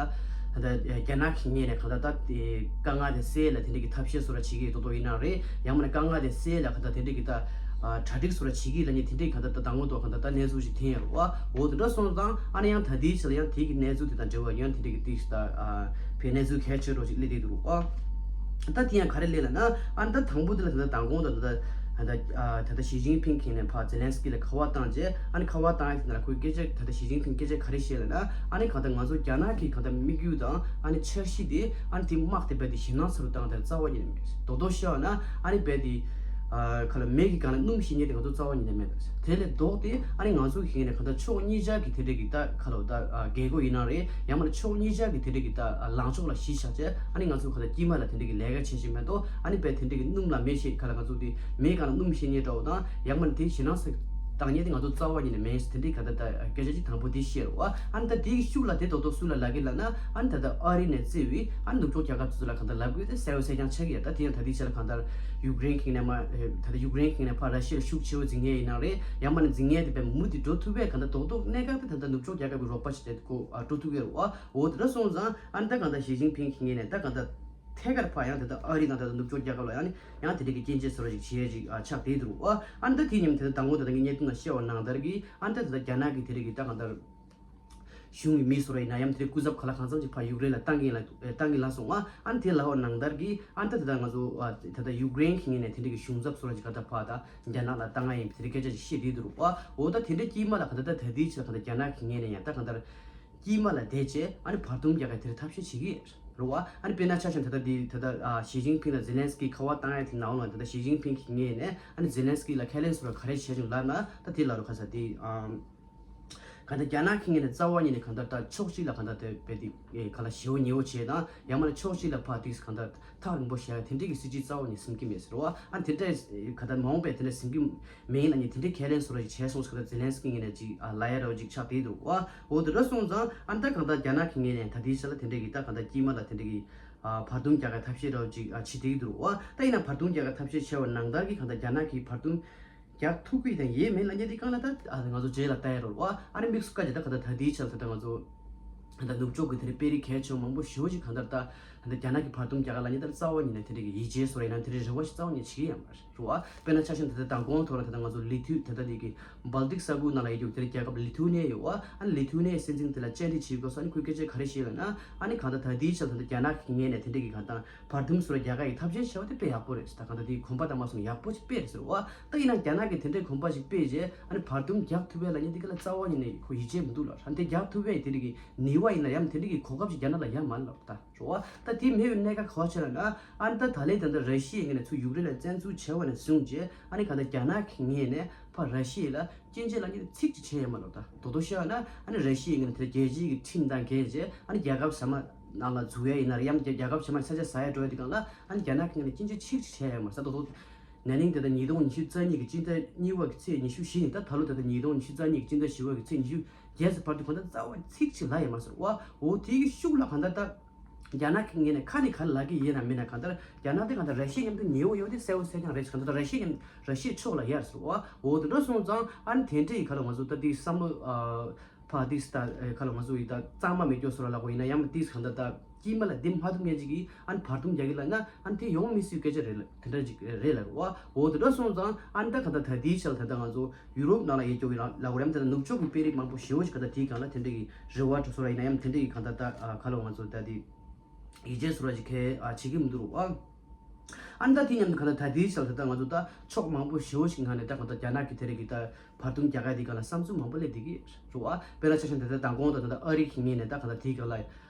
ད་ལྟ་རྒྱ་ནག་གི་ངོས་ནས་གང་ལྟར་ད་དེ་དཀའ་ངལ་དེ་སེལ་ལ་དེ་འདྲའི་གི་ཐབས་ཤེས་སོགས་ལ་བྱེད་ཀྱི་ཡོད་མདོག་མདོག་ཡིན་ན་རེད། ཡང་མིན་ན་དཀའ་ངལ་དེ་སེལ་ལ་གང་ལྟར་དེ་འདྲའི་གི་ད་གྲ་སྒྲིག་སོགས་ལ་བྱེད་ཀྱི་ཡོད་ལབ་མཁན་དེ་འདྲའི་གང་ལྟར་ད་མདང་དགོང་དུ་གང་ལྟར་ད་གནས་ཚུལ་ཞིག་ཐོན་ཡོད་རེད་བ། འོ་དེ་འདྲ་སོང་ཙང་ཨ་ནི་ཡང་ད་ལྟའི་ཆ་ལ་ཡང་དེ་གི་གནས་ཚུལ་དེ་དང་འབྲེལ་བ་ཡང་དེ་འདྲའི་གི་ཏིག་ད་ཕའི་གནས་ཚུལ་གལ་ཆེ་འདྲ་ཅིག་སླེབས་བསྡད་འདུག་རེད་བ། ད་དེ་ཡང་ག་རེ་སླེབས་ལབ་ན་ཨ་ནི་ད་དང་པོ་དེ་ལ་ད་ལྟ་མདང་དགོང་དུ་ད་ལྟ་ད་ལྟ་ཞི་ཅིན་ཕིང་གིས་ནས་ཕར་ཛེ་ལན་སི་ཀི་ལ་ཁ་པར་བཏང་རྗེས་ཨ་ནི་ཁ་པར་བཏང་ཡ་དེ་ནང་ལ་ཁོས་སྐད་ཆ་ད་ལྟ་ཞི་ཅིན་ཕིང་སྐད་ཆ་ག་རེ་བཤད་ལབ་ན་ཨ་ནི་གང་ལྟར་ང་ཚོ་རྒྱ་ནག་གི་གང་ལྟར་དམིགས་ཡུལ་དང་ཨ་ནི་འཆར་གཞི་དེ་ཨ་ནི་དེ་དམག་དེ་རྦད་དེ་ཞེད་སྣང་ཚ་རུ་བཏང་དེ་རྩ་བ་ཉིད་ནས་མེད། རྡོག་རྡོག་བཤད་ན་ཨ་ནི་རྦད་དེ་ཁ་ལ་མེ་གི་སྒང་ལ་སྣུམ་བཤད་མཁན་དེ་ང་ཚོ་རྩ་བ་ཉིད་ནས་མེད། དེ་ལས་ལྡོག་སྟེ་ཨ་ནི་ང་ཚོ་གི་ནས་གང་ལྟར་ཕྱོགས་གཉིས་ཆར་གི་དེ་འདྲ་གི་ད་ཁ་ལ་ད་རྒྱལ་སྒོ་ཡིན་ན་རེད། ཡང་མིན་ན་ཕྱོགས་གཉིས་ཆར་གི་དེ་འདྲ་གི་ད་ལངས་ཕྱོགས་ལ་གཞི་བཞག་བྱས་ཨ་ནི་ང་ཚོ་ག་ད་དཀྱིལ་མ་ལ་དེ་འདྲ་གི་ལས་ཀ་བྱེད་བཞིན་མེད་དོ། ཨ་ནི་རྦད་དེ་འདྲ་གི་སྣུམ་ལ་མེ་བཤད་ཁ་ལ་ང་ཚོ་དེ་མེ་སྒང་ལ་སྣུམ་བཤད་མཁན་འདྲ་བོ་དང་ཡང་མིན་ན་དེ་ཞེད་སྣང་ཚ་བཏང་མཁན་དེ་ང་ཚོ་རྩ་བ་ཉིད་ནས་མེད། དེ་འདྲའི་ག་ད་ད་སྐད་ཆ་ཅིག་དང་པོ་དེ་བཤད་རེད་བ། ཨ་ནི་ད་དེའི་ཤུགས་ལ་དེ་རྡོག་རྡོག་སུ་ལ་ལབ་ཀྱི་ལབ་ན་ཨ་ནི་ད་ད་ཨ་རི་ནས་བརྩིས་པའི་ཨ་ནི་ནུབ་ཕྱོགས་རྒྱལ་ཁབ་ཚོ་ལ་ག་ད་ལབ་དགོས་དེ་གསལ་པོ་གསལ་རྐྱང་ཆགས་ཀྱི་ཡོད། ད་དེ་ཡང་ད་ལྟའི་ཆ་ལ་གང་ལྟར་ཡུཀ་རེན་གྱི་ནས་མ་ད་ལྟ་ཡུཀ་རེན་གྱི་ནས་ཕར་ར་ཤི་ཡ་ལ་ཤུགས་ཆེ་བོ་འཛིང་མཁན་ཡིན་ན་རེད། ཡང་མིན་ན་འཛིང་མཁན་དེ་དཔེ་མུ་མཐུད་འགྲོ་ཐུབ་པའི་གང་ལྟར་རྡོག་རྡོག་གནད་འགག་དེ་ད་ལྟ་ནུབ་ཕྱོགས་རྒྱལ་ཁབ་ཀྱི་རོགས་པ་ཞིག་དེ་ཁོ་འགྲོ་ཐུབ་ཀྱི་རེད་བ། འོ་དེ་འདྲ་སོང་ཙང་ཨ་ནི་ད་གང་ལྟར་ཞི་ཅིན་ཕིང་གི་ངོས་ནས་ད་གང་ལྟར་ཐད་ཀར་ཕར་ཡང་དེ་ལྟར་ཨ་རི་དང་དེ་ལྟར་ནུབ་ཕྱོགས་རྒྱལ་ཁབ་ལ་ཡང་ནི་ཡང་དེ་འདྲ་གི་སྐྱོན་བརྗོད་བཟོ་འདྲ་ཞིག་བྱེད་ཡས་ཅིག་ཨ་ཆགས་བསྡད་འདུག་ཨ། ཨ་ནི་ད་དེ་མཉམ་དེ་ལྟར་མདང་དགོང་དེ་ལྟར་ངས་བརྙན་ཐུང་ནང་བཤད་པ་ནང་ལྟར་གྱི་ཨ་ནི་ད་དེ་ལྟར་རྒྱ་ནག་གི་དེ་རིགས་ཀྱི་ད་གང་ལྟར་གཞུང་གི་མི་སོགས་ཡིན་ན་ཡང་དེ་རིགས་སྐུ་ཚབ་ག་ལ་གང་འཚམ་ཅིག་ཕར་ཡུཀ་རེན་ལ་བཏང་གིན་ལ་བཏང་གིན་ལ་སོང་ཨ། ཨ་ནི་དེ་ལབ་པ་ནང་ལྟར་གྱི་ཨ་ནི་ད་དེ་ལྟར་ང་ཚོ་ཨ་དེ་ལྟར་ཡུཀ་རེན་གྱི་ངོས་ནས་དེ་འདྲ་གི་གཞུང་ཚབ་སོགས་ཅིག་ག་ད་ཕར་ད་རྒྱ་ནག་ལ་བཏང་ཡ་ཡིན་དེ་རིགས་སྐད་ཆ་ཅིག་བཤད་བསྡད་འདུག་ཨ། འོ་ད་དེ་འདྲ་དཀྱིལ་མ་ལ་ག་ད་ད་ད་དེའི་ཆ་ག་ད་རྒྱ་ནག་གི་ངོས་ནས་ཡང་ད་གང་ལྟར། དཀྱིལ་མ་ལ་བསྡད་བྱས་ཨ་ནི་བར་འདུམ་རྒྱག་ག་དེར་ཐབས་ཤེས་བྱེད་ཀྱི་རེད་བ། ཨ་ནི་དཔེར་ན་ཆ་བཞག་ན་ད་ལྟ་འདི་ད་ལྟ་ཨ་ཞི་ཅིན་ཕིང་དང་ཛེ་ལན་སི་ཀི་ཁ་པར་བཏང་ཡ་དེ་ནང་ལ་ད་ལྟ་ཞི་ཅིན་ཕིང་གི་ངོས་ནས་ཨ་ནི་ཛེ་ལན་སི་ཀི་ལ་ཁས་ལེན་སོགས་ལ་ག་རེ་བྱས་བྱུང་ལབ་ན་ད་དེ་ལ་རུ་ཁ་ས་དེ་ཨམ་གང་ལྟར་རྒྱ་ནག་གི་ངོས་ནས་རྩ་བ་ཉིད་ནས་གང་ལྟར་ད་ཕྱོགས་གཅིག་ལ་གང་ལྟར་དེ་བས་དེ་ག་ལ་ཞེ་བོ་ཉེ་བོ་བྱས་དང་ཡང་མིན་ན་ཕྱོགས་གཅིག་ལ་ཕར་དེ་གང་ལྟར་ཐག་རིང་པོ་བཞག་ཡ་དེ་འདྲའི་གི་སྲིད་ཇུས་རྩ་བ་ཉིད་ཟིན་གྱི་མེད་ཟེར་བ། ཨ་ནི་དེ་འདྲའི་གང་ལྟར་མ་འོངས་པའི་དེ་འདྲ་ཟིན་གྱི་མིང་ལ་ནི་དེ་འདྲའི་ཁས་ལེན་སོགས་ར་ཞིག་བྱས་སོང་ཟེར་ཁ་ཛེ་ལན་སི་ཀི་ངོས་ནས་ཅིག་ཨ་ལབ་ཡ་ར་བ་ཅིག་ཆགས་བསྡད་འདུག་བ། འོ་དེ་འདྲ་སོང་ཙང་ཨ་ནི་ད་གང་ལྟར་རྒྱ་ནག་གི་ངོས་ནས་ད་ལྟའི་ཆ་ལ་དེ་འདྲའི་གི་ད་གང་ལྟར་དཀྱིལ་མ་ལ་དེ་འདྲའི་གི་ཨ་བར་འདུམ་རྒྱག་ག་ཐབས་ཤེས་ར་བ་ཅིག་ཨ་བྱེད་བསྡད་འདུག་བ། ད་ཡིན་ན་བར་འདུམ་རྒྱག་ག་ཐབས་ཤེས་བྱས་པ་ནང་ལྟར་གི་གང་ལྟར་རྒྱ་ནག་གིས་བར་འདུམ་རྒྱག་ཐུབ་ཀྱི་དང་ཡས་མེད་ལབ་མཁན་དེ་གང་ལ་ད་ཨ་ང་ཚོ་རྗེས་ལ་ལྟ་ཡ་ར་བ། ཨ་ནི་དམིགས་སུ་བཀར་གྱི་ད་གང་ལྟར་ད་ལྟའི་ཆ་ལ་ད་ལྟ་ང་ཚོ་ད་ལྟ་ནུབ་ཕྱོགས་ཀྱི་དེ་འདྲའི་དཔོན་རིགས་གལ་ཆེ་བ་མང་པོ་ཞེ་པོ་ཅིག་གང་ལྟར་ད་ད་ལྟ་རྒྱ་ནག་གིས་བར་འདུམ་རྒྱག་ག་ལབ་མཁན་ད་རྩ་བ་ཉིད་ནས་དེ་འདྲའི་གི་ཡིད་ཆེས་སོགས་ཡིན་ན་དེ་འདྲའི་རེ་བ་ཞིག་རྩ་བ་ཉིད་བྱེད་ཀྱི་ཡོད་མ་རེད། རེད་བ། དཔེར་ན་ཆ་བཞག་ན་ད་ལྟ་མདང་དགོང་ཐོག་ལ་ད་ལྟ་ང་ཚོ་ལི་ཐུ་ད་ལྟ་འདི་གི་སྦལ་ཏིག་ས་ཁུལ་ནང་ལ་ཡོད་རྒྱུ་དེ་རྒྱལ་ཁབ་ལི་ཐུ་ནེ་ཡོད་བ། ཨ་ནི་ལི་ཐུ་ནེ་སྲིད་འཛིན་དེ་ལ་བཅར་འདྲི་བྱེད་དགོས་སོ། ཨ་ནི་ཁོས་སྐད་ཆ་ག་རེ་བཤད་ལབ་ན་ཨ་ནི་གང་ལྟར་ད་ལྟའི་ཆར་ད་ལྟ་རྒྱ་ནག་གི་ངོས་ནས་དེ་འདྲ་གི་གང་ལྟར་བར་འདུམ་སོགས་རྒྱག་ག་ཡི་ཐབས་ཤེས་བྱ་བ་དེ་དཔེ་ཡག་པོ་རེད་ཟེར། ད་གང་ལྟར་དེའི་གོམ་པ་དང་མ་སོང་ཡག་པོ་ཞིག་སྤོས་རེད་ཟེར་བ། ད་ཡིན་ན་རྒྱ་ནག་གིས་དེ་འདྲའི་གོམ་པ་ཞིག་སྤོས་རྗེས་ཨ་ནི་བར་འདུམ་རྒྱག་ཐུབ་པའི་ལབ་མཁན་དེ་ག་ལ་རྩ་བ་ཉིད་ནས་ཁོ་ཡིད་ཆེས་མི་འདུག་ལབ། ཨ་ནི་དེ་རྒྱག་ཐུབ་པའི་དེ་འདྲ་གི་ནུས་པ་ཡིན་ན་ཡང་དེ་འདྲ་གི་གོ་སྐབས་ཤིག་རྒྱ་ནག་ལ་ཡང་མ་ལབ་ད། རེད་བ། ད་དེ་མེད་པའི་གནད་འགག་ག་བ་ཆེ་ལབ་ན་ཨ་ནི་ད་ད་ལན་ད་ལྟ་ར་ཤི་ཡའི་ངོས་ནས་ཚུར་ཡུཀ་རེན་ལ་བཙན་འཛུལ་བྱས་པ་ནས་བཟུང་རྗེས་ཨ་ནི་གང་ལྟར་རྒྱ་ནག་གི་ངོས་ནས་ཕར་ར་ཤི་ཡ་ལ་སྐྱོན་བརྗོད་ལབ་མཁན་ཚིག་གཅིག་བྱས་ཡོད་མ་རེད། ད་རྡོག་རྡོག་བཤད་ན་ཨ་ནི་ར་ཤི་ཡའི་ངོས་ནས་ད་རྒྱལ་སྤྱིའི་གི་ཁྲིམས་དང་འགལ་རྗེས་ཨ་ནི་རྒྱལ་ཁབ་གཞན་མ་ནང་ལ་འཛུལ་ཡ་ཡིན་ན་རེད། ཡང་རྒྱལ་ཁབ་གཞན་མ་ས་ཆ་ཟ་ཡ་འགྲོ་ཡ་དེ་སྒང་ལ་ཨ་ནི་རྒྱ་ནག་གི་ངོས་ནས་སྐྱོན་བརྗོད་ཚིག་གཅིག་བྱས་ཡོད་མ་རེད། ད་རྡོག་རྡོག་ན་ནིང་དེ་ལྟར་ཉིས་སྟོང་ཉི་ཤུ་རྩ་གཉིས་ཀྱི་སྤྱི་ཟླ་གཉིས་པ་གི་ཚེས་ཉི་ཤུ་བཞི་ནས་ད་ད་ལོ་དེ་ལྟར་ཉིས་སྟོང་ཉི་ཤུ་རྩ་གཉིས་ཀྱི་སྤྱི་ཟླ་བཞི་པ་གི་ཚེས་ཉི་ཤུ་བརྒྱད་ཙམ་བར་དུ་གང་ལྟར་རྩ་བ་ཚིག་གཅིག་ལབ་ཡོད་མ་རེད་བ། འོ་དེ་གི་ཤུགས་ལ་གང་ལྟར་ད་ རྒྱ་ནག་གི་ངོས་ནས་ཁ་ནས་ག་རེ་ལབ་ཀྱི་ཡིན་ན་མིན་ན། གང་ལྟར་རྒྱ་ནག་དེ་གང་ལྟར་ར་ཤི་ཡ་མཉམ་དུ་ཉེ་བོ་ཡོད་དེ་གསལ་པོ་གསལ་རྐྱང་རེད། གང་ལྟར་ར་ཤི་ཡ་མཉམ་ར་ཤི་ཡའི་ཕྱོགས་ལ་ཡར་སོང་བ། འོ་དེ་འདྲ་སོང་ཙང་ཨ་ནི་དེ་འདྲའི་ག་ལ་ང་ཚོ་ད་དེ་བསམ་བློ་ཨ་ཕར་དེ་ད་ག་ལ་ང་ཚོ་ཡི་ད་གཙང་མ་མེད་སྐྱོ་སོ་ར་ལ་གོ་ཡིན་ན་ཡང་མ་དེ་གང་ལྟར་ད་དཀྱིལ་མ་ལ་འདེམས་མ་ཐུབ་མཁན་ཅིག་གིས་ཨ་ནི་བར་འདུམ་རྒྱག་གི་ལབ་ན་ཨ་ནི་དེ་ཡོང་མི་སྲིད་སྐད་ཆ་རེད་ལ། དེ་འདྲ་ཅིག་རེད་ལ་རེད་བ། འོ་དེ་འདྲ་སོང་ཙང་ཨ་ནི་ད་ག་ད་ད་དེའི་ཆ་ལ་ད་ད་ང་ཚོ་ཡུ་རོབ་ནང་ལ་ཡོད་སྐྱོ་གི་ལ་གོ་རེམ་ད་ནུབ་ཕྱོགས་ཀྱི་དཔོན་རིགས་མང་པོ་ཞེ་པོ་ཅིག་ག་ད་དེའི་སྒང་ལ་དེ་འདྲ་གི་རེ་བ་འགྲོ་སོ་ར་ཡིན་ན་ཡང་དེ་འདྲ་གི་གང་ལྟར་ད་ག་ལ་ང་ཚོ་ད་དེ། ཡིད་ཆེས་སུ་ར་ཅིག་གལ་ཨ་བྱེད་ཀྱི་མི་འདུག་རུ་ཨ། ཨ་ནི་ད་དེ་མཉམ་དུ་ག་ད་ད་དེའི་ཆ་ལ་ད་ང་ཚོ་ད་ཕྱོགས་མང་པོ་ཞེ་པོ་ཞིག་ངང་ནས་ད་ག་ད་རྒྱ་ནག་གི་དེ་རིགས་ཀྱི་ད་བར་འདུམ་རྒྱག་ཡ་དེ་ག་ལ་བསམ་ཚུལ་མང་པོ་སླེབས་བསྡད་ཀྱི་རུ་ཨ། དཔེར་ན་ཆ་བཞག་ན་ད་ད་མདང་དགོང་དང་ད་ད་ཨ་རི་གི་ངོས་ནས་ད་ག་ད་དེའི་ག་ལ་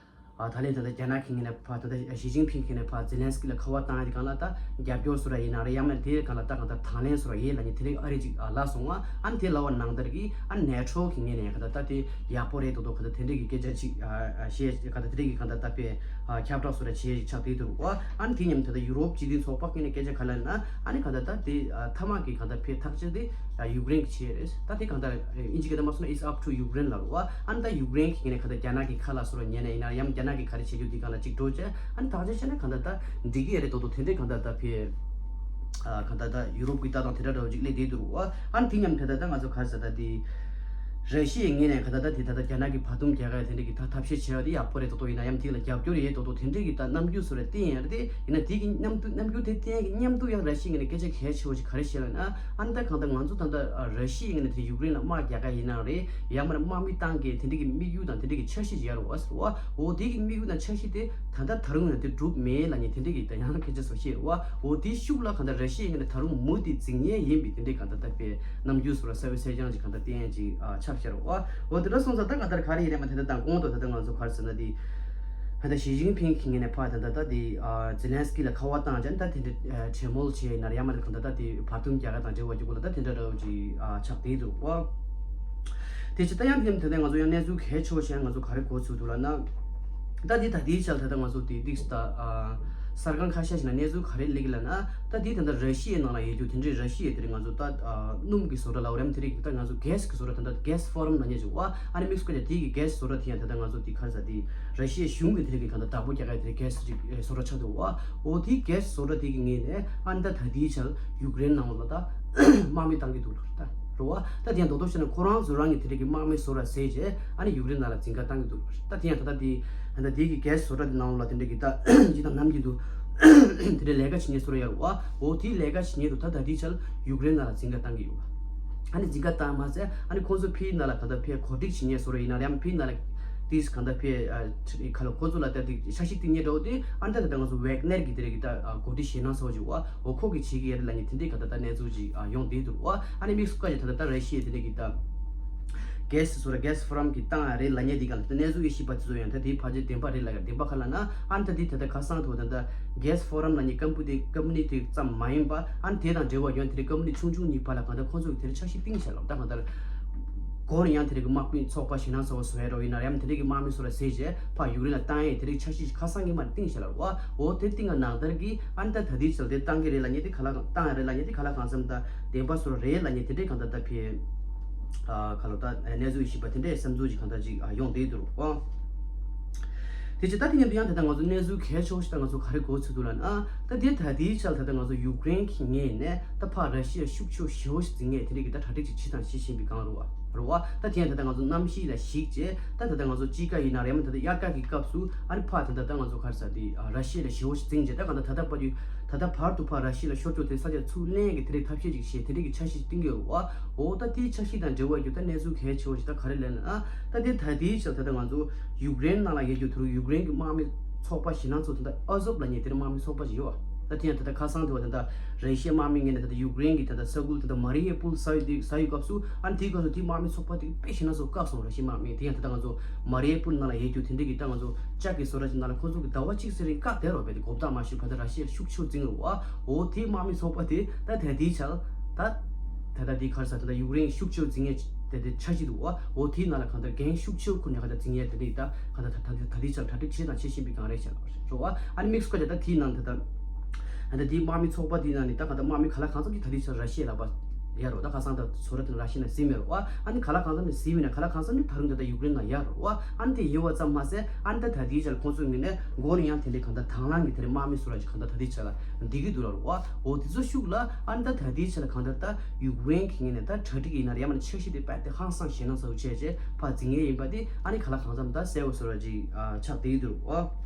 ཨ་ད་ལན་ད་ད་རྒྱ་ནག་གི་ངོས་ནས་ཕར་ད་ད་ཞི་ཅིན་ཕིང་གི་ངོས་ནས་ཕར་ཛེ་ལན་སི་ཀི་ལ་ཁ་པར་བཏང་ཡ་དེ་ག་ལ་ད་རྒྱབ་སྐྱོར་སུ་ར་ཡིན་ན་རེད། ཡང་མིན་དེ་ག་ལ་ད་ག་ད་དང་ལེན་སུ་ར་ཡིན་ལབ་ནས་དེ་རིགས་ཨ་རི་ཅིག་ཨ་ལབ་སོང་ཨ། ཨ་ནི་དེ་ལབ་པ་ནང་ལྟར་གྱི་ཨ་ནེ་ཊོ་གི་ངོས་ནས་ག་ད་ད་དེ་ཡག་པོ་རེད་དོ་དོ་ག་ད་དེ་འདྲས་ཀྱི་སྐད་ཆ་ཅིག་ཨ་ཨ་བཤད་ག་ད་དེ་འདྲས་ཀྱི་ག་ད་ད་དཔེ་ཨ་ཁྱབ་བསྒྲགས་སུ་ར་བྱེད་ཆགས་བསྡད་འདུག་བ། ཨ་ནི་དེ་མཉམ་ད་ད་ཡུ་རོབ་སྤྱི་མཐུན་ཚོགས་པ་གི་ནས་སྐད་ཆ་ག་ལབ་ན་ཨ་ནི་ག་ད་ད་དེ་ཨ་མཐའ་མ་གི་ག་ད་དཔེ་ཐག་གཅོད་དེ་ཨ་ཡུཀ་རེན་གྱི་བྱེད་རེད། ད་དེ་ག་ད་ཨིན་ཇི་སྐད་ད་མ་སོང་ན་it's up to Ukraine ལབ་རུ་བ། ཨ་ནི་ད་ཡུཀ་རེན་གི་ནས་ག་ད་རྒྱ་ནག་གི་ཁ་ལ་སོ་ར་ཉན་ན་ཡིན་ན་ཡང་རྒྱ་ནག་གི་ག་རེ་བྱེད་རྒྱུ་དེ་ག་ལ་ཅིག་འགྲོ་བྱས་ཨ་ནི་ཐག་གཅོད་བྱས་ན་ག་ད་ད་འགྲིག་གི་ཡ་རེད་དོ་དོ་དེ་འདྲས་ག་ད་ད་དཔེ། ཨ་ག་ད་ད་ཡུ་རོབ་ཀྱི་ལྟ་སྟངས་དེ་འདྲ་འདྲ་བོ་ཅིག་སླེབས་བསྡད་འདུག་རུ་བ། ཨ་ནི་དེ་མཉམ་དེ་ད་ད་ང་ཚོ་ག་རེ་ཟེར་ད་དེ། ར་ཤི་ཡའི་ངོས་ནས་ག་ད་ད་དེ་ད་ད་རྒྱ་ནག་གི་བར་འདུམ་རྒྱག་ཡ་དེ་འདྲ་གི་ད་ཐབས་ཤེས་བྱས་པ་དེ་ཡག་པོ་རེད་དོ་དོ་ཡིན་ན་ཡང་དེ་ལ་རྒྱབ་སྐྱོར་ཡས་དོ་དོ་དེ་འདྲ་གི་ད་རྣམ་འགྱུར་སོ་ར་བསྟན་ཡ་རེད། དེ་ཡིན་ན་དེ་གི་མཉམ་དུ་རྣམ་འགྱུར་དེ་བསྟན་ཡ་གི་མཉམ་དུ་ཡང་ར་ཤི་ཡའི་ངོས་ནས་སྐད་ཆ་གལ་ཆེ་བོ་ཞིག་ག་རེ་བཤད་ལབ་ན་ཨ་ནི་ད་གང་ལྟར་ང་ཚོ་ད་ད་ར་ཤི་ཡའི་ངོས་ནས་དེ་ཡུཀ་རེན་ལ་དམག་རྒྱག་ག་ཡིན་ན་རེད། ཡང་མིན་ན་དམག་མི་བཏང་གི་དེ་འདྲ་གི་དམིགས་ཡུལ་དང་དེ་འདྲ་གི་འཆར་གཞི་ཡོད་རེད་བ་ཟེར་བ། འོ་དེ་གི་དམིགས་ཡུལ་དང་འཆར་གཞི་དེ་ད་ལྟ་ད་རུང་ཡང་དེ་འགྲུབ་མེད་ལབ་ནས་དེ་འདྲ་གི་ད་ཡང་སྐད་ཆ་སོགས་བཤད་རེད་བ། འོ་དེའི་ཤུགས་ལ་གང་ལྟར་ར་ཤི་ཡའི་ངོས་ནས་ད་རུང་མུ་མཐུད་འཛིང་ཡས་ཡིན་པའི་དེ་འདྲའི་གང་ལྟར་ད་དཔེ་རྣམ་འགྱུར་སོགས་ལ་གསལ་པོ་གསལ་རྐྱང་ཅིག་གང་ལྟར་བསྟན་ཡས་ཅིག་ཨ་ཆགས་བཞག་རེད་བ། འོ་དེ་འདྲ་སོང་ཙང་ད་གང་ལྟར་ག་རེ་ཡིན་རེད་མ་དེ་འདྲ་དང་གོང་དུ་ད་ལྟ་ང་ཚོ་ག་རེ་ཟེར་ན་དེ། ད་ལྟ་ཞི་ཅིན་ཕིང་གི་ངོས་ནས་ཕར་ད་ལྟ་ད་དེ་ཨ་ཛེ་ལན་སི་ཀི་ལ་ཁ་པར་བཏང་བྱས་ད་དེ་འདྲ་ཨ་གྲོས་མོལ་བྱས་ཡིན་ན་རེད། ཡང་མིན་ན་གང་ལྟར་ད་དེ་བར་འདུམ་རྒྱག་ག་དང་འབྲེལ་བ་རྒྱུ་གུ་ལ་ད་དེ་འདྲ་འདྲ་བོ་ཅིག་ཨ་ཆགས་བསྡད་འདུག་བ། དེ་ཕྱིར་ད་ཡང་དེ་ནས་ད་ལྟ་ང་ཚོ་ཡང་གནས་ཚུལ་གལ་ཆེ་བོ་ཞིག་ང་ཚོ་ག་རེ་གོ་ཚུལ་འདུག་ལབ་ན། ད་དེ་ད་དེའི་ཆར་ད་ལྟ་ང་ཚོ་དེ་ཏིག་ད་ཨ་གསར་ཁང་ཁ་ཤས་ཤིག་ན་གནས་ཚུལ་ག་རེ་སླེབས་ཀྱི་ལབ་ན། ད་དེ་ད་ལྟ་ར་ཤི་ཡའི་ནང་ལ་ཡོད་རྒྱུ་དེ་འདྲའི་ར་ཤི་ཡའི་དེ་རིང་ང་ཚོ་ད་ཨ་སྣུམ་གྱི་བཟོ་གྲྭ་ལབ་རེད་དེ་རིགས་ད་ང་ཚོ་གེ་སི་གི་བཟོ་གྲྭ་ད་ལྟ་གེ་སི་ཕོ་རམ་ལབ་མཁན་ཅིག་བ། ཨ་ནི་དམིགས་སུ་བཀར་ཡ་དེ་གི་གེ་སི་བཟོ་གྲྭ་དེ་ཡང་ད་ལྟ་ང་ཚོ་དེ་ག་རེ་ཟེར་དེ་ར་ཤི་ཡའི་གཞུང་གི་དེ་རིགས་ཀྱི་ད་ལྟ་བདག་པོ་རྒྱག་ཡ་དེ་རིགས་གེ་སི་ཅིག་བཟོ་གྲྭ་ཆགས་འདུག་བ། འོ་དེ་གེ་སི་བཟོ་གྲྭ་དེ་གི་ངོས་ནས་ཨ་ནི་ད་ད་དེའི་ཆར་ཡུཀ་རེན་ནང་ལ་ད་དམག་མི་བཏང་གི་འདུག་ལ་ད་རེད་བ། ད་དེ་ཡང་རྡོག་རྡོག་བཤད་ན་ཁོ་རང་ཚོ་རང་གི་དེ་རིགས་ཀྱི་དམག་མི་བཟོ་གྲྭ་ཟེར་བྱས་ཨ་ནི་ཡུཀ་རེན་ནང་ལ་འཛིང་ག་བཏང་གི་འདུག་ལ་ད་དེ་ཡང་ད་ལྟ་དེ་ད་ལྟ་དེ་གི་གེ་སི་བཟོ་གྲྭ་དེ་ནང་ལ་དེ་འདྲ་གི་ད་ཇི་ལྟར་ནམ་གྱི་འདུག་དེ་འདྲའི་ལས་ཀ་བྱེད་མཁན་བཟོ་གྲྭ་ཡོད་རེད་བ། འོ་དེའི་ལས་ཀ་བྱེད་མཁན་དུ་ད་ད་ལྟའི་ཆར་ཡུཀ་རེན་ནང་ལ་འཛིང་ག་བཏང་གི་ཡོད་པ། ཨ་ནི་འཛིང་ག་བཏང་མ་ཟད་ཨ་ནི་ཁོང་ཚོ་ཕིའི་ནང་ལ་གང་ལྟར་ཕའི་གོ་སྒྲིག་བྱེད་མཁན་བཟོ་གྲྭ་ཡིན་ན་རེད། ཡང་ཕིའི་ནང་ལ་ཏིས་གང་ལྟར་ཕའི་ཨ་ཁ་ལོ་ཁོ་ཚོ་ལ་ལྟ་དུས་འཆར་གཞི་བཏིང་མཁན་འདྲ་བོ་དེ་ཨ་ནི་ད་ད་ང་ཚོ་ཝེག་ནེར་གི་དེ་རིགས་ཀྱི་ད་གོ་སྒྲིག་བྱེད་གནང་སོགས་ཀྱི་བ། འོ་ཁོ་གི་བྱེད་ཀྱི་ཡ་རེད་ལབ་མཁན་དེ་འདྲའི་གང་ལྟར་ད་གནས་ཚུལ་ཅིག་ཡོང་བསྡད་འདུག་བ། ཨ་ནི་དམིགས་སུ་བཀར་ཡ་ད་ད་ད་ར་ཤི་ཡའི་དེ་འདྲའི་གི་ད་གེ་སི་བཟོ་གྲྭ་གེ་སི་ཕོ་རམ་གི་བཏང་ཡ་རེད་ལབ་མཁན་དེ་གང་ལྟར་གནས་ཚུལ་ཡེ་ཤེས་པ་དེ་ཚོ་ཡང་ད་དེའི་ཕལ་ཆེར་བདེན་པ་རེད་ལབ་ཡ་བདེན་པ་ག་ལབ་ན་ཨ་ནི་ད་དེ་ད་ད་ཁ་སང་དུ་ད་ད་གེ་སི་ཕོ་རམ་ལབ་མཁན་ཀམ་པུ་དེ་ཀམ་པ་ནི་དེ་ཙམ་མ་ཡིན་པ་ཨ་ནི་དེ་དང་འབྲེལ་བ་ཡོད་དེ་རིགས་ཀམ་པ་ནི་ཆུང་ཆུང་གཉིས་བར་ལ་གང་ལྟར་ཁོང་ཚོ་གི་དེ་རིགས་འཆར་གཞི་བཏིང་བྱས་ལ་ད་གང་ལྟར་སྒོ་ནས་ཡང་དེ་རིགས་ཀྱི་དམག་མི་ཚོགས་པ་ཞེད་སྣང་ཚ་བོ་བཟོ་ཡ་འདྲ་བོ་ཡིན་ན་ཡང་དེ་རིགས་ཀྱི་དམག་མི་ཚོ་ལ་ཟེར་བྱས་ཕར་ཡུཀ་རེན་ལ་བཏང་ཡས་དེ་རིགས་འཆར་གཞི་ཁ་སང་གི་མ་བཏིང་བྱས་ལ་བ། འོ་དེ་བཏིང་ག་ནང་ལྟར་གྱི་ཨ་ནི་ད་ད་དེའི་ཆར་དེ་བཏང་གི་རེད་ལབ་མཁན་དེ་ག་ལ་བཏང་ཡ་རེད་ལབ་མཁན་དེ་ག་ལ་གང་འཚམ་ད་བདེན་པ་བཟོ་འདྲ་རེད་ལབ་མཁན་དེ་འདྲའི་གང་ལྟར་ད་ཕེ་ཨ་ག་ལོ་ད་གནས་ཚུལ་ཞིག་པ་དེ་འདྲའི་བསམ་ཚུལ་ཅིག་གང་ལྟར་ཅིག་ཡོང་བསྡད་འདུག་ཨ། དེ་ཕྱིར་ད་དེ་མཉམ་དུ་ཡང་ད་ལྟ་ང་ཚོ་གནས་ཚུལ་གལ་ཆེ་བོ་ཞིག་ད་ང་ཚོ་ག་རེ་གོ་ཚུལ་འདུག་ལབ་ན་ད་དེ་ད་དེའི་ཆར་ད་ལྟ་ང་ཚོ་ཡུཀ་རེན་གྱི་ངོས་ནས་ད་ཕར་ར་ཤི་ཡ་ཤུགས་ཆེ་བོ་ཞེ་པོ་ཞིག་འཛིང་ངེས་དེ་འདྲའི་གི་ད་གྲ་སྒྲིག་ཅིག་བྱེད་དང་བྱེད་བཞིན་པའི་སྒང་རུ་བ་རུ་བ། ད་དེ་ཡང་ད་ལྟ་ང་ཚོ་གནམ་གཤིས་ལ་གཞིགས་བྱས་ད་ད་ལྟ་ང་ཚོ་དཔྱིད་ཀ་ཡིན་ན་རེད་མ་ད་ལྟ་དབྱར་ཁ་གི་སྐབས་སུ་ཨ་ནི་ཕར་ད་ལྟ་ད་ང་ཚོ་ག་རེ་ཟེར་དེ་ར་ཤི་ཡ་ལ་ཞེ་པོ་ཞིག་འཛིང་བྱས་ད་གང་ལྟར་ད་ལྟ་བར་དུ་ད་ལྟ་བར་དུ་ཕར་ར་ཤི་ཡ་ལ་ཤོར་ཆོག་དེ་ས་ཆ་ཚུར་ལེན་གི་དེ་འདྲའི་ཐབས་ཤེས་ཅིག་བྱས་དེ་འདྲའི་གི་འཆར་གཞི་བཏིང་གི་ཡོད་རུ་བ། འོ་ད་དེའི་འཆར་གཞི་དང་འབྲེལ་བ་ཡོད་ད་གནས་ཚུལ་གལ་ཆེ་བོ་ཞིག་ད་ག་རེ་ལབ་ན་ཨ། ད་དེ་ད་དེའི་ཆར་ད་ལྟ་ང་ཚོ་ཡུཀ་རེན་ནང་ལ་ཡོད་རྒྱུ་དེ་རུ་ཡུཀ་རེན་གྱི་དམག་མི་ཚོགས་པ་ཞེད་སྣང་ཚོ་ད་ལྟ་ཨ་ཟོབ་ལབ་མཁན་དེ་རུ་དམག་མི་ཚོགས་པ་ཞིག་ཡོད་བ། ད་དེ་ཡང་ད་ལྟ་ཁ་སང་དེ་བ་ད་ལྟ་ར་ཤི་ཡའི་དམག་མི་ངོས་ནས་ད་ལྟ་ཡུཀ་རེན་གྱི་ད་ལྟ་ས་ཁུལ་ད་ལྟ་མ་རི་ཡུ་པུལ་ཟ་ཡི་དེ་ཟ་ཡི་སྐབས་སུ་ཨ་ནི་དེའི་སྐབས་སུ་དེའི་དམག་མི་ཚོགས་པ་དེ་དཔེ་ཞེད་སྣང་ཚོ་བཀག་སོང་ར་ཤི་ཡའི་དམག་མི་དེ་ཡང་ད་ལྟ་ང་ཚོ་མ་རི་ཡུ་པུལ་ནང་ལ་ཡོད་རྒྱུ་དེ་འདྲ་གི་ད་ང་ཚོ་ལྕགས་ཀྱི་བཟོ་གྲྭ་ཅིག་ནང་ལ་ཁོ་ཚོ་གི་ཟླ་བ་གཅིག་ཙམ་རིང་བཀག་བསྡད་རོགས་པས་དེ་གོ་བརྡ་མ་ཞུས་བར་དུ་ར་ཤི་ཡ་ཤུགས་ཆེ་བོ་འཛིང་རུ་བ། འོ་དེའི་དམག་མི་ཚོགས་པ་དེ་ད་ད་དེའི་ཆར་ད་ད་ད་དེའི་ཁར་ས་ད་ད་ཡུཀ་རེན་ཤུགས་ཆེ་བོ་འཛིང་ངེས་དེ་དེ་འཆར་གཞི་འདུག་བ། འོ་དེའི་ནང་ལ་གང་ལྟར་འགན་ཤུགས་ཆེ་བོ་ཁུར་ནས་གང་ལྟར་འཛིང་ངེས་དེ་འདྲ་ད་གང་ལྟར་ད་ད་ད་དེའི་ཆར་གྲ་སྒྲིག་བྱེད་དང་བྱེད་བཞིན་པའི་སྒང་རེད་བཤད་ན་རོ་བ། ཨ་ནི་དམིགས་སུ་བཀར་ཏེ་ད་དེའི་ནང་དེ་ད་ད་དེའི་དམག་མི་ཚོགས་པ་དེའི་ནང་ནས་ད་གང་ལྟར་དམག་མི་ག་ལ་གང་འཚམ་ཅིག་ད་དེའི་ཆར་ར་ཤི་ཡའི་ལག་པ། ཡ་རོ། ད་ཁ་སང་ད་ཚོ་ར་དེ་ར་ཤི་ཡ་ནས་ཟིན་མེད་རོ་བ། ཨ་ནི་ག་ལ་གང་འཚམ་ནས་ཟིན་མེད་ན་ག་ལ་གང་འཚམ་ནས་ད་རུང་ད་ད་ཡུཀ་རེན་ནང་ཡ་རོ་བ། ཨ་ནི་དེ་ཡོད་པ་ཙམ་མ་ཟད་ཨ་ནི་ད་ད་དེའི་ཆ་ལ་ཁོང་ཚོ་ངོས་ནས་མགོ་ནས་ཡང་དེ་འདྲའི་གང་ད་དང་བླངས་ཀྱི་དེ་རེད་དམག་མི་ཚོ་ར་ཅིག་གང་ད་ད་དེའི་ཆ་ལ་འདི་གི་འདུག་ལ་རོ་བ། འོ་དེ་ཚོ་ཤུགས་ལ་ཨ་ནི་ད་ད་དེའི་ཆ་ལ་གང་ད་ད་ཡུཀ་རེན་གྱི་ངོས་ནས་ད་གྲ་སྒྲིག་ཡིན་ན་རེད་ཡང་མ་ན་འཆར་གཞི་དེ་དཔེ་དེ་ཧང་སང་ཞེད་སྣང་ཚ་བོ་བྱས་རྗེས་ཕར་འཛིང་ངེས་ཡིན་པ་དེ་ཨ་ནི་ག་ལ་གང་འཚམ་ད་གསལ་བོ་བཟོ་ར་ཅིག་ཆགས་བསྡད་ཀྱི་འདུག་རོ་བ།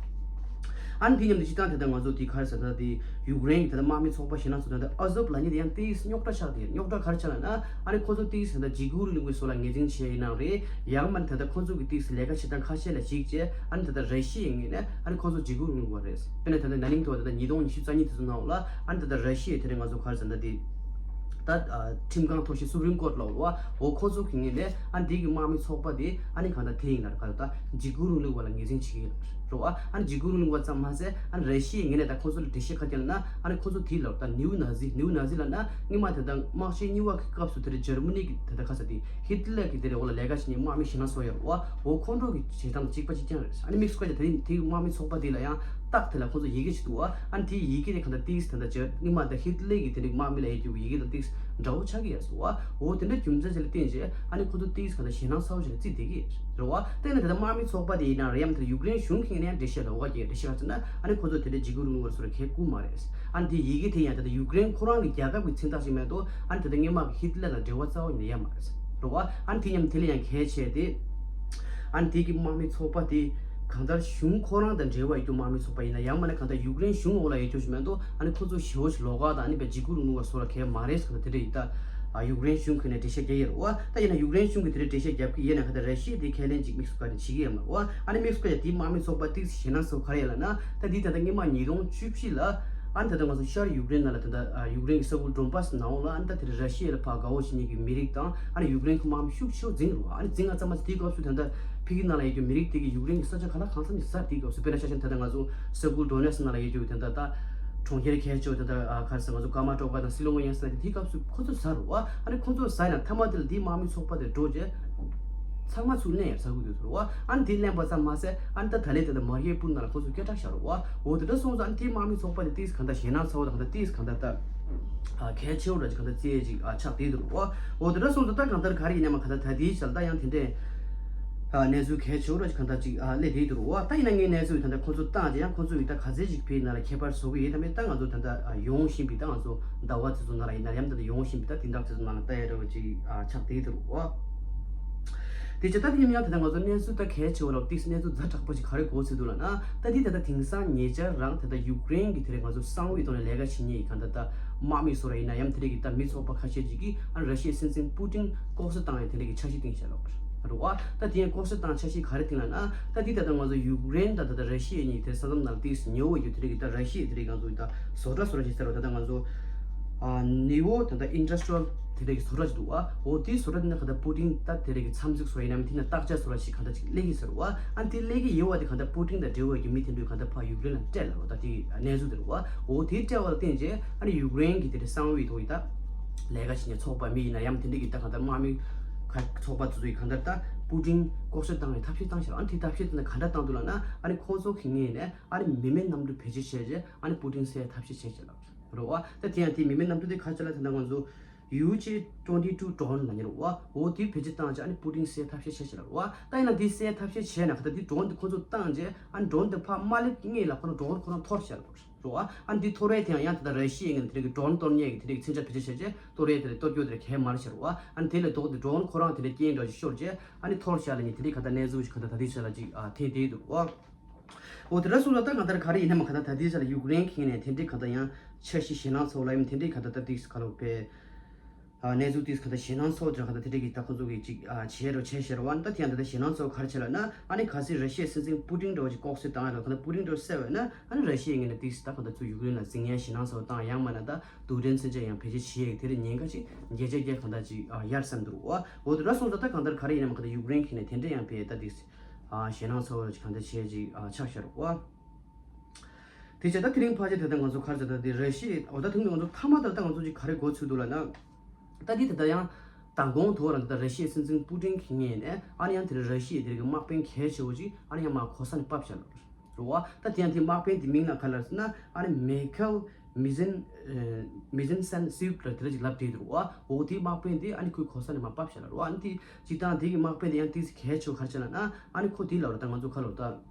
ཨ་ནི་དེ་མཉམ་དུ་སྤྱིར་བཏང་དེ་ལྟར་ང་ཚོ་དེ་ག་རེ་ཟེར་ན་དེ་ཡུཀ་རེན་གྱི་དེ་ལྟར་དམག་མི་ཚོགས་པ་ཞེད་སྣང་ཚོ་དེ་ལྟར་ཨ་ཟོབ་ལབ་མཁན་དེ་ཡང་ཏིས་རྙོག་དྲ་ཆགས་དེ་རྙོག་དྲ་ག་རེ་ཆགས་ལབ་ན་ཨ་ནི་ཁོ་ཚོ་ཏིས་དེ་ལྟར་འཇིགས་སྐུལ་རིང་ལུགས་སོགས་ལ་ངོས་འཛིན་བྱས་ཡིན་ནའང་རེད། ཡང་མིན་དེ་ལྟར་ཁོ་ཚོ་གི་ཏིས་ལས་ཀ་བྱེད་སྟངས་ཁ་ཤས་ལ་གཞིགས་བྱས་ཨ་ནི་དེ་ལྟར་ར་ཤི་ཡའི་ངོས་ནས་ཨ་ནི་ཁོ་ཚོ་འཇིགས་སྐུལ་རིང་ལུགས་པ་རེད། དཔེར་ན་དེ་ལྟར་ན་ནིང་ཐོག་དེ་ལྟར་ཉིས་སྟོང་ཉི་ཤུ་རྩ་གཉིས་དེ་ཚོ་ནང་ལ་ཨ་ནི་དེ་ལྟར་ར་ཤི་ཡའི་དེ་རིང་ང་ཚོ་ག་རེ་ཟེར་ན་དེ་ད་ཁྲིམས་ཁང་མཐོ་ཤོས་Supreme Court ལ་འོ་ཁོ་ཚོ་གི་ངོས་ནས་ཨ་ནི་དེ་གི་དམག་མི་ཚོགས་པ་དེ་ཨ་ནི་གང་ལྟར་དེ་ཡིན་ན་ག་ལ་ད་འཇིགས་སྐུལ་རིང་ལུགས་པ་ལ་ངོས་འཛིན་བྱེད་ཀྱི་ཡོད་རེད་བ། ཨ་ནི་འཇིགས་སྐུལ་རིང་ལུགས་པ་ཙམ་མ་ཟད་ཨ་ནི་ར་ཤི་ཡའི་ངོས་ནས་ད་ཁོ་ཚོ་ལ་འགྲེལ་བཤད་ག་རེ་བསྐྱལ་ན་ཨ་ནི་ཁོ་ཚོ་དེའི་ལོག་ད་ནིའུ་ན་ཟི་ནིའུ་ན་ཟི་ལབ་ན་སྔོན་མ་དེ་ད་དམག་ཆེན་གཉིས་པ་གི་སྐབས་སུ་དེ་རེད་འཇར་མ་ནི་གི་དེ་ད་ག་ས་དེ་ཧི་ཏི་ལེ་གི་དེ་རེད་འོག་ལ་ལས་ཀ་བྱེད་མཁན་དམག་མི་ཞེད་སྣང་ཚ་བོ་ཡོད་རེད་བ། འོ་ཁོང་ཁྲོ་གི་བྱེད་སྟངས་གཅིག་པ་གཅིག་རྐྱང་རེད། ཨ་ནི་དམིགས་སུ་བཀར་ཡ་ད་རིང་དེའི་དམག་མི་ཚོགས་པ་དེ་ལ་ཡང་རྟགས་དེ་ལ་ཁོང་ཚོ་ཡི་གེ་ཅིག་འདུག་བ། ཨ་ནི་དེའི་ཡི་གེ་དེ་གང་ལྟར་ཏིས་དེ་འདྲ་བྱས་སྔོན་མ་ད་ཧི་ཏི་ལེ་གི་དེ་འདྲའི་དམག་མི་ལ་ཡི་གེ་ཡི་གེ་དང་ཏིས་འདྲ་བོ་ཆགས་ཀྱི་ཡོད་རེད་བ། འོ་དེ་འདྲ་རྒྱུ་མཚན་ཅིག་ལ་བརྟེན་བྱས་ཨ་ནི་ཁོ་ཚོ་ཏིས་གང་ལྟར་ཞེད་སྣང་ཚ་བོ་ཞིག་ལ་བརྩིས་བསྡད་ཀྱི་རེད་བ། ད་ཡིན་ན་དེ་ལྟར་དམག་མི་ཚོགས་པ་དེ་ཡིན་ན་རེད་ཡང་དེ་ཡུཀ་རེན་གཞུང་གི་ངོས་ནས་ཡང་འགྲེལ་བཤད་ལ་འོ་ག་གི་འགྲེལ་བཤད་ག་ཚོད་ན་ཨ་ནི་ཁོ་ཚོ་དེ་འདྲའི་འཇིགས་སྐུལ་རིང་ལུགས་པ་སོགས་ལ་ཁས་བླངས་མ་རེད། ཨ་ནི་དེ་ཡི་གེ་དེ་ཡང་དེ་ལྟར་ཡུཀ་རེན་ཁོ་རང་གི་རྒྱལ་ཁབ་ཀྱི་མཚན་རྟགས་ཤིག་མེད་དོ། ཨ་ནི་དེ་ལྟར་སྔོན་མ་གི་ཧི་ཏི་ལེ་དང་འབྲེལ་བ་རྩ་བ་ཉིད་ནས་ཡོད་མ་རེད། རེད་བ། ཨ་ནི་དེ་མཉམ་དེ་ལ་ཡང་གལ་ཆེ་སྟེ། ཨ་ནི་དེ་གི་དམག་མི་ཚོགས་པ་དེ་གང་ལྟར་གཞུང་ཁོ་རང་དང་འབྲེལ་བ་ཡོད་རྒྱུ་དམག་མི་ཚོགས་པ་ཡིན་ན་ཡང་མིན་ན་གང་ལྟར་ཡུཀ་རེན་གཞུང་འོག་ལ་ཡོད་རྒྱུ་ཞིག་མེད་དོ། ཨ་ནི་ཁོ་ཚོ་ཞེ་བོ་ཞིག་ལོགས་ཀ་དང་ཨ་ནི་བས་འཇིགས་སྐུལ་རིང་ལུགས་པ་སོགས་ལ་གལ་མ་རེད་ཟེར་ན་དེ་འདྲ་ཡིན་ད། ཡུཀ་རེན་གཞུང་གི་ནས་འགྲེལ་བཤད་རྒྱག་ཡོད་རེད་བ། ད་ཡིན་ན་ཡུཀ་རེན་གཞུང་གིས་དེ་འདྲའི་འགྲེལ་བཤད་རྒྱབ་ཀྱི་ཡིན་ན་གང་ལྟར་ར་ཤི་ཡ་དེ་ཁས་ལེན་ཅིག་དམིགས་སུ་བཀར་ནས་བྱེད་ཀྱི་ཡོད་མ་རེད་བ། ཨ་ནི་དམིགས་སུ་བཀར་ཡ་དེའི་དམག་མི་ཚོགས་པ་ཏིག་ཞེད་སྣང་ཚ་བོ་ག་རེ་ཡོད་ལབ་ན། ད་འདི་ད་ལྟ་སྔོན་མ་ཉིས་སྟོང་བཅུ་བཞི་ལ་ཨ་ནི་ད་ལྟ་ང་ཚོ་ཤར་ཡུཀ་རེན་ནང་ལ་ད་ལྟ་ཡུཀ་རེན་གྱི་ས་ཁུལ་ཌོན་པཱ་སི་ནང་ལ་ཨ་ནི་ད་དེ་ར་ཤི་ཡ་ལ་ཕར་དགའ་བོ་བྱེད་མཁན་གྱི་མི་རིགས་དང་ཨ་ནི་ཡུཀ་རེན་གྱི་དམག་མི་ཤུགས་ཆེ་བོ་འཛིང་རུང་ཨ་ནི་འཛིང་ང་ཙམ་མ་ཚད་དེའི་སྐབས་སུ་ད་ལྟ་ཕ་གི་ནང་ལ་ཡོད་རྒྱུ་མི་རིགས་དེ་གི་ཡུཀ་རེན་གྱི་ས་ཆ་ག་ལ་གང་འཚམ་ཞིག་ཟ་དེའི་སྐབས་སུ། དཔེར་ན་ཆ་བཞག་ན་ད་ལྟ་ང་ཚོ་ས་ཁུལ་ཌོ་ནེ་སི་ནང་ལ་ཡོད་རྒྱུ་ད་ལྟ་གྲོང་ཁྱེར་གལ་ཆེ་བོ་ད་ལྟ་ག་རེ་ཟེར་ང་ཚོ་ཀ་མ་ཀྲོ་ཀ་དང་སི་ལོ་ཝེ་ཡན་སི་ལ་དེའི་སྐབས་སུ་ཁོ་ཚོ་ཟ་རུང་ཨ་ནི་ཁོ་ཚོ་ཟ་ཡ་མཐའ་མ་དེ་ལ་དེའི་དམག་མི་ཚོགས་པ་དེ་འགྲོ་རྗེས། ཚང་མ་ཚུར་ལེན་ཡ་ས་ཁུལ་དུ་ཟེར་བ། ཨ་ནི་དེ་ལེན་པ་ཙམ་མ་ཟད་ཨ་ནི་ད་ད་ལན་དེ་ད་མར་ཡེ་པུར་ནང་ལ་ཁོ་ཚོ་སྐད་གྲགས་ཤར་བ། འོ་དེ་འདྲ་སོང་ཙང་ཨ་ནི་དེའི་དམག་མི་ཚོགས་པ་དེ་ཏིས་གང་ལྟར་ཞེད་སྣང་ཚ་བོ་དང་གང་ལྟར་ཏིས་གང་ལྟར་ད་གལ་ཆེ་བོ་འདྲ་ཅིག་གང་ལྟར་བརྩི་ཡས་ཅིག་ཆགས་བསྡད་འདུག་བ། འོ་དེ་འདྲ་སོང་ཙང་ད་གང་ལྟར་ག་རེ་ཡིན་ན་མ་གང་ལྟར་ད་དེའི་ཆར་ད་ཡང་དེ་འདྲའི་གནས་ཚུལ་གལ་ཆེ་བོ་འདྲ་ཅིག་གང་ལྟར་ཅིག་སླེབས་བསྡད་འདུག་བ། ད་ཡིན་ན་ངས་གནས་ཚུལ་ད་ལྟ་ཁོ་ཚོ་བཏང་རྗེས་ཡང་ཁོ་ཚོ་ཡིས་ད་ག་ཚད་ཅིག་ཕའི་ནང་ལ་ཁྱད་པར་བཟོ་གི་ཡོད་དམ་མེད་ད་ང་ཚོ་ད་ལྟ་ཡོང་བཞིན་པའི་ད་ང་ཚོ་ཟླ་བ་དེ་ཚོ་ནང་ལ་ཡིན་ན་ཡང་ད་ལྟ་ཡོང་བཞིན་པའི་ད་དེང་རབས་དེ་ཚོ་ནང་ལ་ལྟ་ཡ་འདྲ་བོ་ཅིག་ཆགས་བསྡད་འདུག་བ། དེ་བྱས་ད་དེ་ཡིན་ཡང་ད་ལྟ་ང་ཚོ་གནས་ཚུལ་ད་གལ་ཆེ་བ་ལ་ཏིག་གནས་ཚུལ་ཛ་དྲག་པོ་ཅིག་ག་རེ་གོ་ཚུལ་འདུག་ལབ་ན། ད་འདི་ད་ལྟ་དེང་སང་ཉེ་ཆར་རང་ད་ལྟ་ཡུཀ་རེན་གྱི་དེ་རིང་ང་ཚོ་གསང་བའི་ཐོག་ནས་ལས་ཀ་བྱེད་མཁན་གྱི་གང་ལྟར་ད་དམག་མི་ཚོ་ར་ཡིན་ན་ཡང་དེ་རིང་གི་ད་མི་ཚོགས་པ་ཁ་ཤས་ཅིག་གིས་ཨ་ར་ཤི་ཡའི་སྲིད་འཛིན་པུ་ཏིན་ལྐོག་ཟ་བཏང་ཡ་དེ་རིང་གི་འཆར་གཞི་བཏིང་བཞག་ལབ་རེད་བ། ད་དེ་ཡང་ལྐོག་ཟ་བཏང་འཆར་གཞི་ག་རེ་བཏིང་ལབ་ན། ད་འདི་ད་ལྟ་ང་ཚོ་ཡུཀ་རེན་ད་ད་ལྟ་ར་ཤི་ཡའི་གཉིས་དེ་ས་མཚམས་ནང་ལ་ཏིག་ཉེ་བོ་ཡོད་དེ་རིང་གི་ད་ར་ཤི་ཡའི་དེ་རིང་ང་ཚོ་ད་བཟོ་གྲྭ་བཟོ་གྲྭ་ཞིག་ཟེར་བ་ད་ལྟ་ང་ཚོ་ཨ་ནི་བོ་ད་ལྟ་ཨིན་ཌ་སི་ཊི་རི་ཡལ་དེ་འདྲ་གི་བཟོ་གྲྭ་ཞིག་འདུག་བ། འོ་དེའི་བཟོ་གྲྭ་དེ་ནས་ག་ད་པུ་ཏིན་ད་དེ་འདྲ་གི་འཚམས་གཟིགས་བཟོ་ཡིན་ནམ་དེ་ནས་བརྟག་དཔྱད་བཟོ་གྲྭ་ཞིག་ག་ད་ཅིག་སླེབས་ཀྱི་ཟེར་བ། ཨ་དེ་སླེབས་ཀྱི་ཡོད་བ་དེ་ག་ད་པུ་ཏིན་དང་འབྲེལ་བ་ཡོད་ཀྱི་མི་དེ་འདྲས་ག་ད་ཕར་ཡུཀ་རེན་ལ་སྤྲད་ལབ་བ། ད་དེ་གནས་ཚུལ་དེ་རེད་བ། འོ་དེ་སྤྲད་བ་ལ་བརྟེན་རྗེས་ཨ་ནི་ཡུཀ་རེན་གྱི་དེ་འདྲ་གསང་བའི་ཐོག་གི་ད་ལས་ཀ་བྱེད་མཁན་ཚོགས་པ་མི་ཡིན་ན་ཡང་དེ་འདྲས་ཀྱི་ད་ག་ད་དམག་མི་ག་ཚོགས་པ་དེ་ཚོ་ཡི་ག་ད་ད་པུ་ཏིན་ལྐོག་ཟ་བཏང་བའི་ཐབས་ཤེས་བཏང་ཤག་ཨ་ནི་དེ་ཐབས་ཤེས་དེ་ནི་ག་འདྲ་བཏང་འདུག་ལབ་ན། ཨ་ནི་ཁོང་ཚོ་གི་ངོས་ནས་ཨ་ནི་མི་མེད་གནམ་གྲུ་བེད་སྤྱོད་བྱས་རྗེས་ཨ་ནི་པུ་ཏིན་བསད་ཐབས་ཤེས་བྱས་ཤག་ལབ་རེད་བ། ད་དེ་ཡང་དེ་མི་མེད་གནམ་གྲུ་དེ་ག་ཅི་ལ་ད་ལྟ་ང་ཚོ་ཡུ་ཅི་ཊུ་ཝེན་ཊི་ཊུ་ཌོ་རོན་ལབ་མཁན་རེད་བ། འོ་དེ་བེད་སྤྱོད་བཏང་བྱས་ཨ་ནི་པུ་ཏིན་བསད་ཐབས་ཤེས་བྱས་ཤག་ལབ་རེད་བ། ད་ཡིན་ན་དེ་བསད་ཐབས་ཤེས་བྱས་ན་ག་ད་དེ་ཌོ་རོན་དེ་ཁོ་ཚོ་བཏང་བྱས་ཨ་ནི་ཌོ་རོན་དེ་ཕར་མ་སླེབས་སྔོན་ལ་ཁོ་རང་ཌོ་རོན་ཁོ་རང་འཐོར་ཤག་ལབ་རེད་བ། ཨ་ནི་དེ་འཐོར་བའི་དེ་ཡང་ཡང་ད་ལྟ་ར་ཤི་ཡའི་ངོས་ནས་དེ་རིང་གི་ཌོ་རོན་གཏོར་མཁན་གྱི་དེ་རིང་གི་མཚོན་ཆ་བེད་སྤྱོད་བྱས་རྗེས་གཏོར་ཡས་དེ་རིང་གཏོར་རྒྱུ་དེ་རིང་གལ་མ་རེད་ཤག་རེད་བ། ཨ་ནི་དེ་ལས་ལྡོག་སྟེ་ཌོ་རོན་ཁོ་རང་དེ་འདྲ་རྐྱེན་འདྲ་ཞིག་ཤོར་རྗེས་ཨ་ནི་འཐོར་ཤག་ལབ་མཁན་དེ་འདྲའི་ག་ད་གནས་ཚུལ་ཞིག་ག་ད་ད་ལྟའི་ཆ་ལ་ཅིག་ཨ་ཐོན་བསྡད་འདུག་བ། འོ་དེ་འདྲ་སོང་ཙང་ད་གང་ལྟར་ག་རེ་ཡིན་ན་མ་གང་ལྟར་ད་ལྟའི་ཆ་ལ་ཡུཀ་རེན་གྱི་ངོས་ནས་དེ་འདྲའི་གང་ལྟར་ཡང་འཆར་གཞི་ཞེད་སྣང་ཚ་བོ་ལ་ཡིན་དེ་འདྲའི་གང་ལྟར་ད་ཏིག་ག་ལོ་པའི་ཨ་གནས་ཚུལ་ཏིག་གང་ལྟར་ཞེད་སྣང་ཚ་བོ་དེ་གང་ལྟར་དེ་འདྲའི་གི་ད་ཁོ་ཚོ་གི་ཅིག་ཨ་བྱས་རོ་བྱས་ཤེར་བ་ད་དེ་ཡང་ད་ལྟ་ཞེད་སྣང་ཚ་བོ་ག་རེ་བྱས་ལབ་ན། ཨ་ནི་གལ་སྲིད་ར་ཤི་ཡའི་སྲིད་འཛིན་པུ་ཏིན་འདྲ་བོ་ཅིག་ལྐོག་གསོད་བཏང་ཡ་ལ་གང་ལྟར་པུ་ཏིན་འདྲ་བོ་བསད་པ་ཡིན་ན་ཨ་ནི་ར་ཤི་ཡའི་ངོས་ནས་ཏིག་ད་གང་ལྟར་ཚུར་ཡུཀ་རེན་ལ་འཛིང་ཡ་ཞེད་སྣང་ཚ་བོ་བཏང་ཡང་མིན་ན་ད་རྡུལ་ཕྲན་མཚོན་ཆ་ཡང་བེད་སྤྱོད་བྱེད་ཡ་གི་དེ་རིང་ཉེན་ཁ་ཅིག་བརྒྱ་ཆ་བརྒྱ་གང་ལྟར་ཅིག་ཨ་ཡར་སོང་འདུག་བ། འོ་དེ་འདྲ་སོང་ཙང་ད་གང་ལྟར་ག་རེ་ཡིན་ན་མ་གང་ལྟར་ཡུཀ་རེན་གྱི་ངོས་ནས་དེ་འདྲ་ཡང་བས་ད་ཏིག་ཨ་ཞེད་སྣང་ཚ་བོ་ཅིག་གང་ལྟར་བྱས་ཅིག་ཨ་ཆགས་ཤར་བ། དེ་བྱས་ད་དེ་རིང་ཕལ་ཆེར་ད་ལྟ་ང་ཚོ་ག་རེ་ཟེར་ད་དེ་ར་ཤི་ཡ་འོ་ད་དེ་རིང་ང་ཚོ་མཐའ་མ་ད་ལྟ་ང་ཚོ་ཅིག་ག་རེ་གོ་ཚུལ་འདུག་ལབ་ན། ད་དེ་ད་ལྟ་ཡང་མདང་དགོང་དུ་རང་ད་ལྟ་ར་ཤི་ཡའི་སྲིད་འཛིན་པུ་ཏིན་གྱི་ངོས་ནས་ཨ་ནི་ཡང་དེ་རིང་ར་ཤི་ཡའི་དེ་རིང་གི་དམག་དཔོན་གལ་ཆེ་བོ་ཅིག་ཨ་ནི་ཡང་མར་གོ་ས་ནས་ཕབ་བཞག་ལབ་རེད་བ། ད་དེ་ཡང་དེ་དམག་དཔོན་དེ་མིང་ལ་ག་ལབ་ཟེར་ན་ཨ་ནི་མེ་ཁལ་ མི་ཟན་མི་ཟན་སན་སིབ་ལ་དེ་འདྲ་ཅིག་ལབ་བསྡད་འདུག་བ། འོ་དེའི་དམག་དཔོན་དེ་ཨ་ནི་ཁོའི་གོ་ས་ནས་མར་ཕབ་བཞག་ལ་རོ། ཨ་ནི་དེ་སྤྱིར་བཏང་དེ་གི་དམག་དཔོན་དེ་ཡང་ཏིག་ཙམ་གལ་ཆེ་བ་ག་རེ་བྱས་ལབ་ན། ཨ་ནི་ཁོ་དེ་ལབ་ར་ད་ང་ཚོ་ག་ལབ་ད།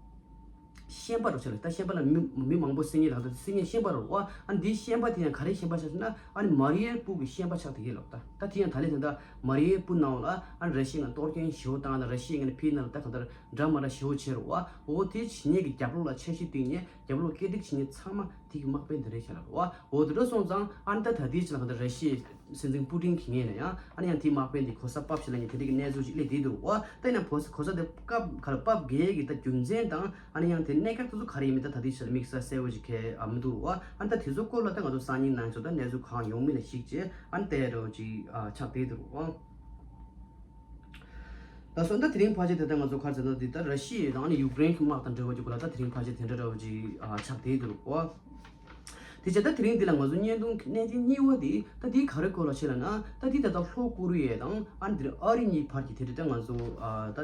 ཤན་པ་རོ་ཆེ་ལ་ད་ཤན་པ་ལ་མི་མི་མང་པོ་སྲིད་ཉེ་ལ་ད་སྲིད་ཉེ་ཤན་པ་རོ་བ། ཨ་ནི་དེའི་ཤན་པ་དེ་ཡང་ག་རེ་ཤན་པ་ཆགས་ཟེར་ན། ཨ་ནི་མ་རི་ཡེལ་སྤུག་གི་ཤན་པ་ཆགས་དེ་གི་ལབ་ད། ད་དེ་ཡང་ད་ལན་ད་ད་མ་རི་ཡེལ་སྤུག་ནང་ལ་ཨ་ནི་ར་ཤི་ཡ་ང་གཏོར་སྐྱོན་ཞེ་པོ་བཏང་ད། ར་ཤི་ཡ་ང་ནི་ཕི་ན་ལ་ད་གང་ལྟར་འདྲ་མ་འདྲ་ཞེ་པོ་བྱས་རོ་བ། འོ་དེ་བྱེད་ཉེ་གི་རྒྱབ་ལོགས་ལ་འཆར་གཞི་བཏིང་ཉེ་རྒྱབ་ལོགས་སྐད་སྒྲིག་བྱེད་ཉེ་ཚང་མ་དེ་གི་དམག་དཔོན་དེ་རེད་ཆ་ལ་རོ་བ། འོ་དེ་འདྲ་སོང་ཙང་ཨ་ནི་ད་ད་དེ་ཆ་ལ་གང་ལྟར་ར་ཤི་ཡའི་སྲིད་འཛིན་པུ་ཏིན་གྱི་ངོས་ནས་ཡང་ཨ་ནི་ཡང་དེའི་དམག་དཔོན་དེ་གོ་ས་ཕབ་ཞིག་ལ་ངས་དེ་འདྲ་གི་གནས་ཚུལ་ཞིག་སླེབས་བསྡད་འདུག་བ། ད་ཡིན་ན་གོ་ས་གོ་ས་དེ་སྐབས་ག་ལ་ཕབ་དགོས་ཀྱི་ད་རྒྱུ་མཚན་དང་ཨ་ནི་ཡང་དེ་གནད་འགག་དེ་ཚོ་ག་རེ་ཡིན་མིན་ད་ད་ལྟའི་ཆར་དམིགས་བསལ་གསལ་བོ་ཞིག་གས་ཨ་མི་འདུག་བ། ཨ་ནི་ད་དེ་ཚོ་སྐོར་ལ་ད་ང་ཚོ་སང་ཉིན་ནང་ཚོ་ད་གནས་ཚུལ་གང་ཡོང་མིན་ལ་གཞིགས་བྱས་ཨ་ནི་ལྟ་ཡ་འདྲ་བོ་ཅིག་ཨ་ཆགས་བསྡད་འདུག་བ། ལགས་སོ། ད་དེ་རིང་ཕལ་ཆེར་དེ་ལྟར་ང་ཚོ་ག་རེ་ཟེར་ན། འདི་ལྟར་ར་ཤི་ཡ་དང་ཨ་ནི་ཡུཀ་རེན་གྱི་དམག་དང་འབྲེལ་བ་ཅིག་སྐོར་ལ་ད་དེ་རིང་ཕལ་ཆེར་དེ་འདྲ་འདྲ་བོ་ཅིག་ཨ་ཆགས་བསྡད་འདུག་བ། དེ་བྱས་ད་དེ་རིང་འདི་ལ་ང་ཚོ་བརྙན་ཐུང་གི་གནད་དོན་གཉིས་པ་འདི་ད་འདི་ག་རེ་སྐོར་ལ་བྱས་ལབ་ན། ད་འདི་ད་ལྟ་ལྷོ་ཀོ་རི་ཡ་དང་ཨ་ནི་འདིར་ཨ་རི་གཉིས་བར་གྱི་དེ་འདྲ་ད་ང་ཚོ་ཨ་ད་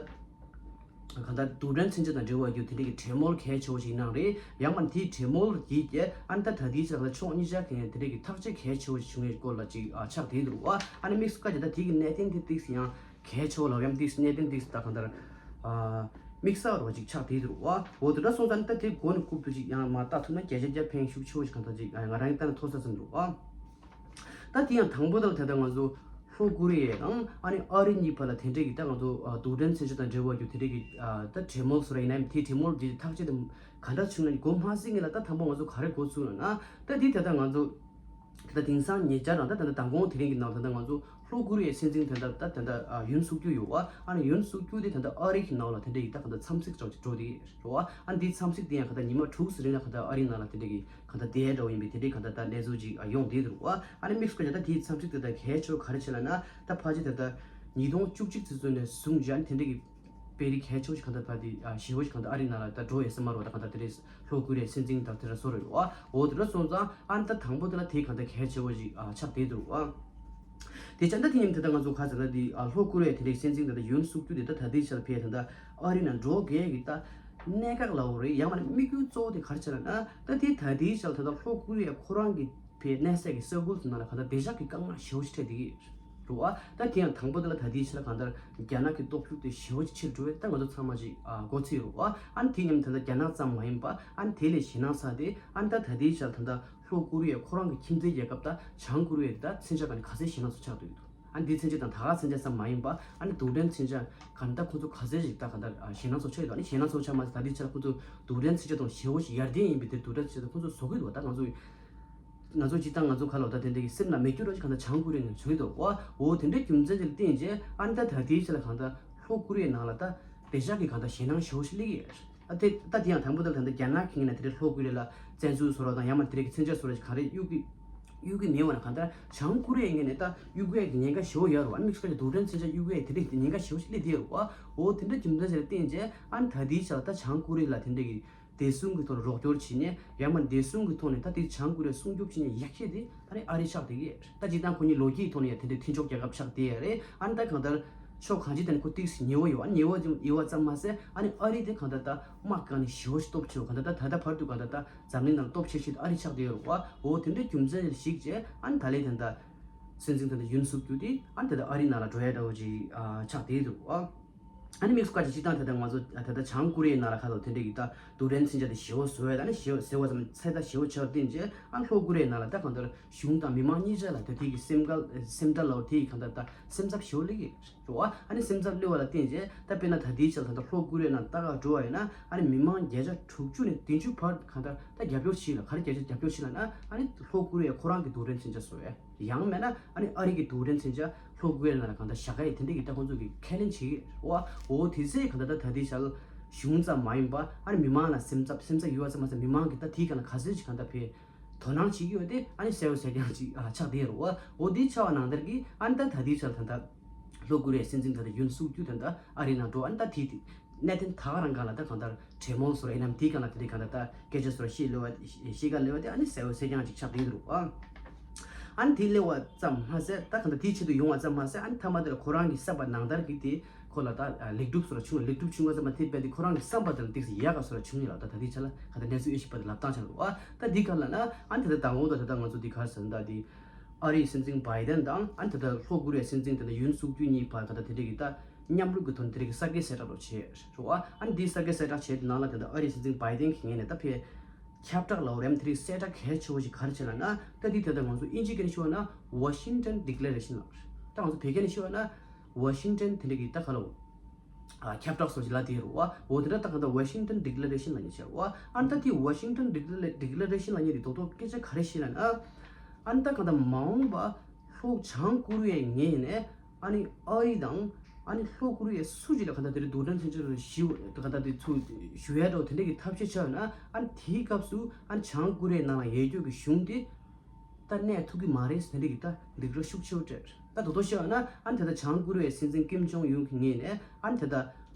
གང་ལྟར་རྡུལ་ཕྲན་མཚོན་ཆ་དང་འབྲེལ་བ་རྒྱུ་དེ་འདྲ་གི་གྲོས་མོལ་གལ་ཆེ་བོ་ཞིག་གནང་རེད། ཡང་མ་དེའི་གྲོས་མོལ་གྱིས་ཀྱི་ཨ་ནི་ད་ད་ལྟའི་ཆར་ལ་ཕྱོགས་གཉིས་ཆ་གི་དེ་འདྲ་གི་ཐག་གཅོད་གལ་ཆེ་བོ་ཞིག་བྱུང་བའི་སྐོར་ལ་ཅིག་ཨ་ཆགས་བསྡད་འདུག་བ། ཨ་ནི་དམིགས་སུ་བཀར་ཀྱི་ད་དེ་གི་གནད་དོན་དེ་ཏིག་ཙམ་ཡང་གལ་ཆེ་བོ་ལབ་ཡང་ཏིག་ཙམ་གནད་དོན་ཏིག་ཙམ་ད་གང་ལྟར་ཨ་དམིགས་བསལ་བ་ཅིག་ཆགས་བསྡད་འདུག་བ། འོ་དེ་འདྲ་སོང་ཙང་ད་དེ་མགོ་ནས་རྐུབ་ཏུ་ཅིག་ཡང་མ་བལྟ་ཐུབ་ན་བརྒྱ་ཆ་བརྒྱ་ཕན་ཤུགས་ཆེ་བོ་ཞིག་གང་ལྟར་ཅིག་ང་རང་གི་ལྟ་ན་མཐོ་ས་ཙམ་འདུག་བ། ད་དེ་ཡང་དང་པོ་དང་ད་ལྟ་ང་ཚོ་ལྷོ་ཀོ་རི་ཡ་དང་ཨ་ནི་ཨ་རི་གཉིས་བར་ལ་དེ་འདྲས་ཀྱི་ད་ང་ཚོ་ཨ་རྡུལ་ཕྲན་མཚོན་ཆ་དང་འབྲེལ་བ་རྒྱུ་དེ་འདྲས་ཀྱི་ཨ་ད་གྲོས་མོལ་སོགས་རེད། ཡིན་ནའི་དེའི་གྲོས་མོལ་འདི་ཐག་གཅོད་དེ་ག་འདྲ་བྱུང་ན་མགོ་མ་ཚོས་ངེས་ལ་ད་དང་པོ་ང་ཚོ་ག་རེ་འགོ་ཚུགས་ལ་ན། ད་འདི་ད་ལྟ་ང་ཚོ་ད་ལྟ་དེང་སང་ཉེ་ཆར་རང་ད་ད་ལྟ་མདང་དགོང་དེ་རིང་གི་ནང་ད་ལྟ་ང་ཚོ་ལྷོ་ཀོ་རི་ཡའི་སྲིད་འཛིན་ད་ལྟ་ད་ད་ལྟ་ཨ་ཡུན་སུག་ཡུལ་ཡོད་བ། ཨ་ནི་ཡུན་སུག་ཡུལ་དེ་ད་ལྟ་ཨ་རི་གི་ནང་ལ་དེ་འདྲས་ཀྱི་ད་ག་ད་འཚམས་གཟིགས་འདྲ་བོ་ཅིག་འགྲོ་དེ་རེད་བ། ཨ་ནི་འདིའི་འཚམས་གཟིགས་དེ་ཡང་ག་ད་ཉི་མ་དྲུག་ཙམ་རིང་ལ་ག་ད་ཨ་རི་ནང་ལ་དེ་འདྲས་ཀྱི་གང་ལྟར་དེ་འདྲ་བོ་ཡིན་པས་དེ་འདྲའི་གང་ལྟར་ད་གནས་ཚུལ་ཅིག་ཡོང་བསྡད་འདུག་བ། ཨ་ནི་དམིགས་སུ་བཀར་ད་དེའི་འཚམས་གཟིགས་དེ་ད་གལ་ཆེ་བ་ག་རེ་བྱས་ལབ་ན། ད་ཕལ་ཆེར་ད་ད་ཉིས་སྟོང་བཅུ་གཅིག་ཙམ་ནས་བཟུང་བྱས་ཨ་ནི་དེ་འདྲའི་གི་དཔེ་རིགས་གལ་ཆེ་བ་ཞིག་གང་ལྟར་ད་དེ་ཞེ་བོ་ཞིག་གང་ལྟར་ཨ་རི་ནང་ལ་ད་འགྲོ་ཡོད་ས་མ་རེད་བ། ད་གང་ལྟར་དེ་འདྲའི་ལྷོ་ཀོ་རི་ཡའི་སྲིད་འཛིན་དང་དེ་འདྲ་བཟོ་རེད་བ། འོ་དེ་འདྲ་སོང་ཙང་ཨ་ནི་ད་དང་པོ་དེ་ལ་དེ་གང་ལྟར་གལ་ཆེ་བ་ཞིག་ཆགས་བསྡད་འདུག་བ། དེ་བྱས་ད་དེ་ཡིན་དེ་ད་ང་ཚོ་ག་ཚོད་ད་དེ་ལྷོ་ཀོ་རི་ཡའི་དེ་འདྲའི་སྲིད་འཛིན་ད་ད་ཡུན་སུག་ཡུལ་དེ་ད་ད་ལྟའི་ཆར་ཕེ་ད་ད་ཨ་རི་ནང་འགྲོ་དགོས་ཀྱི་ད་གནད་འགག་ལ་འོ་རེད། ཡང་མ་ནི་དམིགས་ཡུལ་གཙོ་བོ་དེ་ག་རེ་བྱས་ལབ་ན། ད་དེ་ད་ལྟའི་ཆར་ད་ད་ལྷོ་ཀོ་རི་ཡ་ཁོ་རང་གི་ཕེ་གནས་སའི་གི་ས་ཁུལ་དེ་ནང་ལ་གང་ལྟར་བདེ་འཇགས་ཀྱི་དཀའ་ངལ་ཞེ་བོ་ཞིག་འཕྲད་བསྡད་ཀྱི་རེད་བ། ད་དེ་ཡང་དང་པོ་དེ་ལ་ད་ལྟའི་ཆར་གང་ལྟར་རྒྱ་ནག་གི་སྟོབས་ཤུགས་དེ་ཞེ་བོ་ཞིག་ཆེར་འགྲོ་བས་ད་ང་ཚོ་ཚང་མ་ཅིག་མགོ་ཚོས་རེད་བ། ཨ་ནི་དེ་མཉམ་དུ་ད་ལྟ་རྒྱ་ནག་ཙམ་མ་ཡིན་པ་ཨ་ནི་དེ་ལས་ཞེད་སྣང་ཚ་དེ་ཨ་ནི་ད་ད་ལྟའི་ཆར་ད་ལྟ་ལྷོ་ཀོ་རི་ཡ་ཁོ་རང་གི་ཁྱིམ་མཚེས་རྒྱལ་ཁབ་ད་བྱང་ཀོ་རི་ཡ་དེ་ད་མཚོན་ཆ་ག་ནས་ག་ཚད་ཞེད་སྣང་ཚ་ཆགས་བསྡད་ཡོད་འདུག་ཨ་ནི་འདི་མཚོན་ཆ་དང་ད་ག་མཚོན་ཆ་ཙམ་མ་ཡིན་པ་ཨ་ནི་རྡུལ་ཕྲན་མཚོན་ཆ་ག་ནས་ད་ཁོ་ཚོ་ག་ཚད་ཞིག་ད་ག་ད་ཞེད་སྣང་ཚ་ཆགས་ཡོད་འདུག་ཨ་ནི་ཞེད་སྣང་ཚ་ཆགས་མ་ཟད་ད་ལྟའི་ཆར་ཁོ་ཚོ་རྡུལ་ཕྲན་མཚོན་ཆ་དང་ཞེ་བོ་ཞིག་ཡར་ལྡན་ཡིན་པའི་དེ་རྡུལ་ཕྲན་མཚོན་ཆ་དང་ཁོ་ཚོ་བཟོ་གི་འདུག་ད་ང་ཚོ་ང་ཚོ་སྤྱིར་བཏང་ང་ཚོ་ག་ལ་ད་དེ་འདྲ་གི་སེམས་ལ་མེད་རྒྱུ་ར་ཅིག་གང་ལྟར་བྱང་ཀོ་རི་ཡ་ནས་བྱུང་ཡོད་འདུག་བ། འོ་དེ་འདྲའི་རྒྱུ་མཚན་ཅིག་ལ་བརྟེན་བྱས་ཨ་ནི་ད་ད་ལྟའི་ཆ་ལ་གང་ལྟར་ལྷོ་ཀོ་རི་ཡའི་ནང་ལ་ད་བདེ་འཇགས་ཀྱི་གང་ལྟར་ཞེད་སྣང་ཞེ་བོ་ཞིག་སླེབས་ཀྱི་ཡོད། ཨ་དེ་ད་དེ་ཡང་དང་པོ་ད་ལ་ད་ལྟ་རྒྱ་ནག་གི་ངོས་ནས་དེ་འདྲའི་ལྷོ་ཀོ་རི་ཡ་ལ་བཙན་འཛུལ་བཟོ་རོགས་དང་ཡང་མ་དེ་འདྲའི་གི་མཚོན་ཆ་བཟོ་རོགས་ཅིག་ག་རེ་གཡུག་གི་གཡུག་གི་མེད་པ་ན་གང་ལྟར་བྱང་ཀོ་རི་ཡའི་ངོས་ནས་ད་གཡུག་ཡས་ཀྱི་ཉེན་ཁ་ཞེ་བོ་ཡོད་རེད་བ། དམིགས་བསལ་གྱི་རྡུལ་ཕྲན་མཚོན་ཆ་གཡུག་ཡས་དེ་འདྲའི་ཉེན་ཁ་ཞེ་བོ་ཞིག་སླེབས་བསྡད་ཡོད་རེད་བ། འོ་དེ་འདྲ་རྒྱུ་མཚན་ཞིག་ལ་བརྟེན་བྱས་ཨ་ནི་ད་ལྟའི་ཆ་ལ་ད་བྱང་ཀོ་རི་ཡ་ལ་དེ་འདྲའི་གི་བདེ་སྲུང་གི་ཐོག་ནས་རོགས་སྐྱོར་བྱེད་ཉེན་ཡང་མ་བདེ་སྲུང་གི་ཐོག་ནས་ད་དེ་བྱང་ཀོ་རི་ཡ་སྲུང་སྐྱོབ་བྱེད་ཉེན་ཡག་ཤོས་དེ་ད་ནི་ཨ་རི་ཆགས་བསྡད་ཀྱི་རེད། ད་སྤྱིར་བཏང་ཁོ་གཉིས་ལོ་རྒྱུས་ཐོག་ནས་ཡང་དེ་འདྲའི་མཐུན་ཕྱོགས་རྒྱལ་ཁབ་ཆགས་བསྡད་ཡོད་རེད། ཨ་ནི་ད་གང་ལྟར་ཕྱོགས་གང་ཅི་ཐད་ནས་ཁོ་ཏོག་ཙམ་ཉེ་བོ་ཡོད། ཨ་ནི་ཉེ་བོ་ཙམ་ཉེ་བོ་ཙམ་མ་ཟད་ཨ་ནི་ཨ་རི་དེ་གང་ལྟར་ད་དམག་སྒང་ནས་ཞེ་པོ་ཞིག་སྟོབས་ཆེ་བ། གང་ལྟར་ད་ད་ལྟ་བར་དུ་གང་ལྟར་ད་འཛམ་གླིང་ནང་སྟོབས་ཆེ་ཤོས་དེ་ཨ་རི་ཆགས་བསྡད་ཡོད་རེད་བ། འོ་དེ་འདྲའི་རྒྱུ་མཚན་ཞིག་བྱས་ཨ་ནི་ད་ལན་དེ་འདྲ་སྲིད་འཛིན་དེ་འདྲ་ཡུན་སུག་ཡུལ་དེ་ཨ་ནི་དེ་འདྲ་ཨ་རི་ནང་ལ་འགྲོ་ཡ་འདྲ་བོ་ཅིག་ཨ་ཆགས་བསྡད་ཡོད་རེད་བ། ཨ་ནི་དམིགས་སུ་བཀར་ཅིག་སྤྱིར་བཏང་དེ་ལྟར་ང་ཚོ་དེ་ལྟར་བྱང་ཀོ་རི་ཡའི་ནང་ལ་ཁ་ཐོག་དེ་འདྲའི་གི་ད་རྡུལ་ཕྲན་མཚོན་ཆ་དེ་ཞེ་པོ་བཟོ་ཡ་ད་ནི་ཞེ་པོ་ཟེར་བ་ཙམ་ཚད་ད་ཞེ་པོ་ཆེ་བ་བསྟན་རྗེས་ཨ་ནི་ལྷོ་ཀོ་རི་ཡའི་ནང་ལ་ད་གང་ལྟར་གཞུང་དང་མི་མང་གཉིས་ཆ་ལ་ད་དེ་གི་སེམས་ཁ་སེམས་ཁྲལ་ལ་དེ་གི་གང་ལྟར་ད་སེམས་འཚབ་ཞེ་པོ་སླེབས་ཀྱི་རེད་བ། ཨ་ནི་སེམས་འཚབ་སླེབས་པ་ལ་བརྟེན་རྗེས་ད་དཔེར་ན་ད་དེའི་ཆ་ལ་ད་ལྟ་ལྷོ་ཀོ་རི་ཡའི་ནང་ལྟ་ག་འགྲོ་བ་ཡིན་ན་ཨ་ནི་མི་མང་བརྒྱ་ཆ་དྲུག་ཅུ་ནས་བདུན་ཅུ་བར་གང་ལྟར་ད་རྒྱབ་སྐྱོར་བྱེད་ལ་ག་རེ་བརྒྱ་ཆ་རྒྱབ་སྐྱོར་བྱེད་ལ་ན་ཨ་ནི་ལྷོ་ཀོ་རི་ཡ་ཁོ་རང་གི་རྡུལ་ཕྲན་མཚོན་ཆ་བཟོ་བས། ཡང་མིན་ན་ཨ་ནི་ཨ་རི་གི་རྡུལ་ཕྲན་མཚོན་ཆ་ལྷོ་ཀོ་རི་ཡ་ནང་ལ་གང་ལྟར་བཞག་ག་ཡི་དེ་འདྲ་གི་ད་ཁོང་ཚོ་གི་ཁས་ལེན་བྱེད་ཀྱི་རེད་བ། འོ་དེ་ཚེ་གང་ལྟར་ད་ད་ལྟའི་ཆར་གཞུང་ཙམ་མ་ཡིན་པ་ཨ་ནི་མི་མང་ལ་སེམས་འཚབ་སེམས་འཚབ་ཡོད་པ་ཙམ་མ་ཟད་མི་མང་གི་ད་དེའི་སྒང་ལ་ག་ཚོད་ཅིག་གང་ལྟར་ཕེ་དོ་སྣང་བྱེད་ཀྱི་ཡོད་དེ་ཨ་ནི་གསལ་པོ་གསལ་རྐྱང་ཅིག་ཨ་ཆགས་བསྡད་ཡོད་རེད་བ། འོ་དེ་ཆགས་པ་ནང་ལྟར་གི་ཨ་ནི་ད་ད་ལྟའི་ཆར་ད་ལྟ་ལྷོ་ཀོ་རི་ཡའི་སྲིད་འཛིན་ད་ལྟ་ཡུན་སུག་ཡུལ་ད་ལྟ་ཨ་རི་ནང་འགྲོ་ཨ་ནི་ད་དེ་དེ། གནད་དོན་ད་ག་རང་སྒང་ལ་ད་གང་ལྟར་གྲོས་མོལ་བཟོ་ར་ཡིན་ནམ་དེའི་སྒང་ལ་དེ་འདྲའི་གང་ལྟར་ད་སྐད་ཆ་བཟོ་ར་ཤེས་ལེ་བ་ཤེས་ག་ལེ་བ་དེ་ཨ་ནི་གསལ་པོ་གསལ་རྐྱང་ཅིག་ཆགས་བསྡད་འདུག་ཨ། ཨ་ནི་དེ་ལེ་བ་ཙམ་མ་ཟད་ད་གང་ལྟར་དེའི་ཆེད་དུ་ཡོང་བ་ཙམ་མ་ཟད་ཨ་ནི་མཐའ་མ་དེ་ལ་ཁོ་རང་གི་བསམ་པ་ནང་ལྟར་གྱི་དེ་ ཁོ་ལ་ད་ལེགས་གྲུབ་སོགས་ལ་བྱུང་། ལེགས་གྲུབ་བྱུང་བ་ཙམ་མ་ཐེབས་པའི་དེ་ཁོ་རང་གི་བསམ་པ་དེ་ལ་ཏིག་ཙམ་ཡག་ག་སོགས་ལ་བྱུང་ཡོད་ལ། ད་ད་ལྟའི་ཆ་ལ་ག་ད་གནས་ཚུལ་དབྱེ་ཞིབ་པ་དེ་ལབ་སྟངས་ཆ་ལ་བ་ད་འདི་ག་ལ་ན་ཨ་ནི་ད་ལྟ་དང་པོ་ད་ད་ལྟ་ང་ཚོ་འདི་ག་ཟེར་ན་ད་འདི་ཨ་རིའི་སྲིད་འཛིན་བྷའི་ཏན་དང་ཨ་ནི་ད་ལྟ་ལྷོ་ཀོ་རི་ཡའི་སྲིད་འཛིན་ད་ལྟ་ཡུན་སུག་ཡོལ་གཉིས་བར་ག་ད་དེ་འདྲ་གི་ད་མཉམ་རུབ་ཀྱི་ཐོག་ནས་དེ་འདྲ་གི་གསར་འགྱུར་གསལ་བསྒྲགས་རོགས་བྱས་རོགས་ཨ། ཨ་ནི་འདི་གསར་འགྱུར་གསལ་བསྒྲགས་བྱས་དེ་ནང་ལ་ད་ལྟ་ཨ་རིའི་སྲིད་འཛིན་བྷའི་ཏན་གྱི་ངོས་ནས་ད་ཕེ་ཁྱབ་བསྒྲགས་ལབ་རེམ་དེ་རིགས་གསལ་བསྒྲགས་གལ་ཆེ་བོ་ཞིག་ག་རེ་བྱས་ལབ་ན། ད་འདི་ད་ལྟ་ང་ཚོ་ཨིན་ཇི་སྐད་ནས་ཞུ་བ་ན་Washington Declaration ལབ་རེད། ད་ང་ཚོ་བོད་སྐད་ནས་ཞུ་བ་ན་ཝ་ཤིང་ཊོན་དེ་འདྲ་གི་ད་ག་ལ་ཨ་ཁྱབ་བསྒྲགས་སོགས་ཞིག་ལབ་དེ་རེད་བ། འོ་དེ་འདྲ་ད་ག་ད་Washington Declaration ལབ་མཁན་ཞིག་རེད་བ། ཨ་ནི་ད་དེ་Washington Declaration ལབ་མཁན་དེ་རྡོག་རྡོག་སྐད་ཆ་ག་རེ་བཤད་ལབ་ན། ཨ་ནི་ད་ག་ད་མ་འོངས་པ་ལྷོ་བྱང་ཀོ་རི་ཡའི་ངོས་ནས་ཨ་ནི་ཨ་རི་དང་ཨ་ནི་ལྷོ་ཀོ་རི་ཡ་སུ་ཞིག་ལ་ག་ད་དེ་རིང་རྡུལ་ཕྲན་མཚོན་ཆ་རུ་ཞིག་ག་ད་དེ་ཚུར་ཞུ་ཡ་འདྲ་བོ་དེ་འདྲ་གི་ཐབས་ཤེས་བྱས་ན། ཨ་ནི་དེའི་སྐབས་སུ་ཨ་ནི་བྱང་ཀོ་རི་ཡའི་ནང་ལ་ཡོད་རྒྱུ་གི་གཞུང་དེ་ད་གནས་ཐུབ་ཀྱི་མ་རེད་ཟེར་འདྲ་གི་ད་འདི་འདྲ་ཤུགས་ཆེ་བོ་སྤྲད། ད་དོ་དོ་བཤད་པ་ན་ཨ་ནི་ད་ལྟ་བྱང་ཀོ་རི་ཡའི་སྲིད་འཛིན་ཀིམ་ཇོང་ཡུན་གྱི་ངོས་ནས་ཨ་ནི་ད་ལྟ་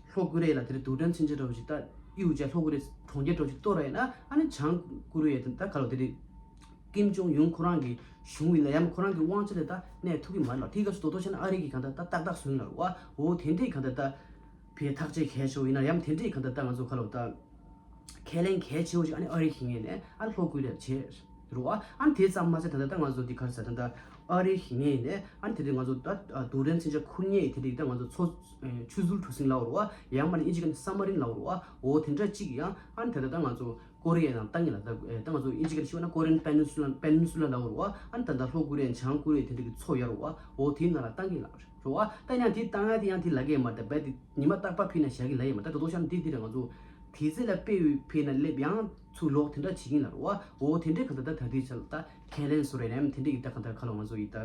ལྷོ་ཀོ་རི་ཡ་ལ་དེ་འདྲ་རྡུལ་ཕྲན་མཚོན་ཆ་འདྲ་བོ་ཞིག་ད་གཡུག་བྱས་ལྷོ་ཀོ་རི་ཡའི་གྲོང་ཁྱེར་འདྲ་བོ་ཞིག་གཏོར་བ་ཡིན་ན། ཨ་ནི་བྱང་ཀོ་རི་ཡ་དེ་ད་ག་ལ་དེ་འདྲ་ཀིམ་ཇོང་ཡུན་ཁོ་རང་གི་གཞུང་ཡིན་ལ་ཡང་ཁོ་རང་གི་དབང་ཆ་དེ་ད་གནས་ཐུབ་ཀྱི་མ་རེད་ལ། དེའི་སྐབས་སུ་དོ་དོ་བཤད་ན་ཨ་རི་གི་གང་ལྟར་ད་ཏག་ཏག་བཟོ་ཡིན་ལ་རེད་བ། འོ་དེ་འདྲའི་གང་ལྟར་ད་ཕའི་ཐག་གཅོད་གལ་ཆེ་བོ་ཡིན་ན་ཡང་དེ་འདྲའི་གང་ལྟར་ད་ང་ཚོ་ག་ལ་ད་ཁས་ལེན་གལ་ཆེ་བོ་ཞིག་ཨ་ནི་ཨ་རི་གི་ངོས་ནས་ཨ་ནི་ལྷོ་ཀོ་རི་ཡ་བྱས་རེད་བ། ཨ་ནི་དེ་ཙམ་མ་ཟད་ད་ལྟ་ད་ང་ཚོ་འདི་ག་རེ་ཟེར་ད་ལྟ་ཨ་རི་གི་ངོས་ནས་ཨ་ནི་དེ་དུས་ང་ཚོ་ད་རྡུལ་ཕྲན་མཚོན་ཆ་ཁུར་མཁན་དེ་དུས་ད་ང་ཚོ་མཚོ་ཆུ་ཟུར་གྲུ་གཟིངས་ལབ་རེད་བ། ཡང་མིན་ན་ཨིན་ཇི་སྐད་ནས་སབ་མ་རིན་ལབ་རེད་བ། འོ་དེ་འདྲ་གཅིག་ཡང་ཨ་ནི་ད་ལྟ་ད་ང་ཚོ་ཀོ་རི་ཡའི་ནང་བཏང་གི་ལ། ད་ད་ང་ཚོ་ཨིན་ཇི་སྐད་ནས་ཞུས་ན་Korean Peninsula Peninsula ལབ་རེད་བ། ཨ་ནི་ད་ལྟ་ལྷོ་ཀོ་རི་ཡ་བྱང་ཀོ་རི་ཡ་དེ་འདྲ་གི་མཚོ་ཡོད་རེད་བ། འོ་དེའི་ནང་ལ་བཏང་གི་ལ་རེད་བ། ད་ཡང་དེ་བཏང་ཡ་དེ་ཡང་དེ་ལབ་ཀྱི་ཡོད་མ་རེད། ད་རྦད་དེ་ཉི་མ་རྟག་པར་ཕུད་ན་བཞག་གི་ལབ་ཡོད་མ་རེད། ད་དོ་དོ་བཤད་ན་དེ་དེ་རེད། ང་ཚོ་དེ་ཚེ་ལ་དཔེ་ཕུད་ན་སླེབས་ཡང་ཚུར་ལོག་དེ་འདྲ་བྱེད་ཀྱི་ལ་རེད་བ། འོ་དེ་འདྲའི་གང་ལྟར་ད་ད་དུས་ཚོད་ལ་ད་ཁས་ལེན་བཟོ་རེད་རེད་དེ་འདྲའི་གི་ད་གང་ལྟར་ཁ་ལོ་ང་ཚོ་ཡི་ད་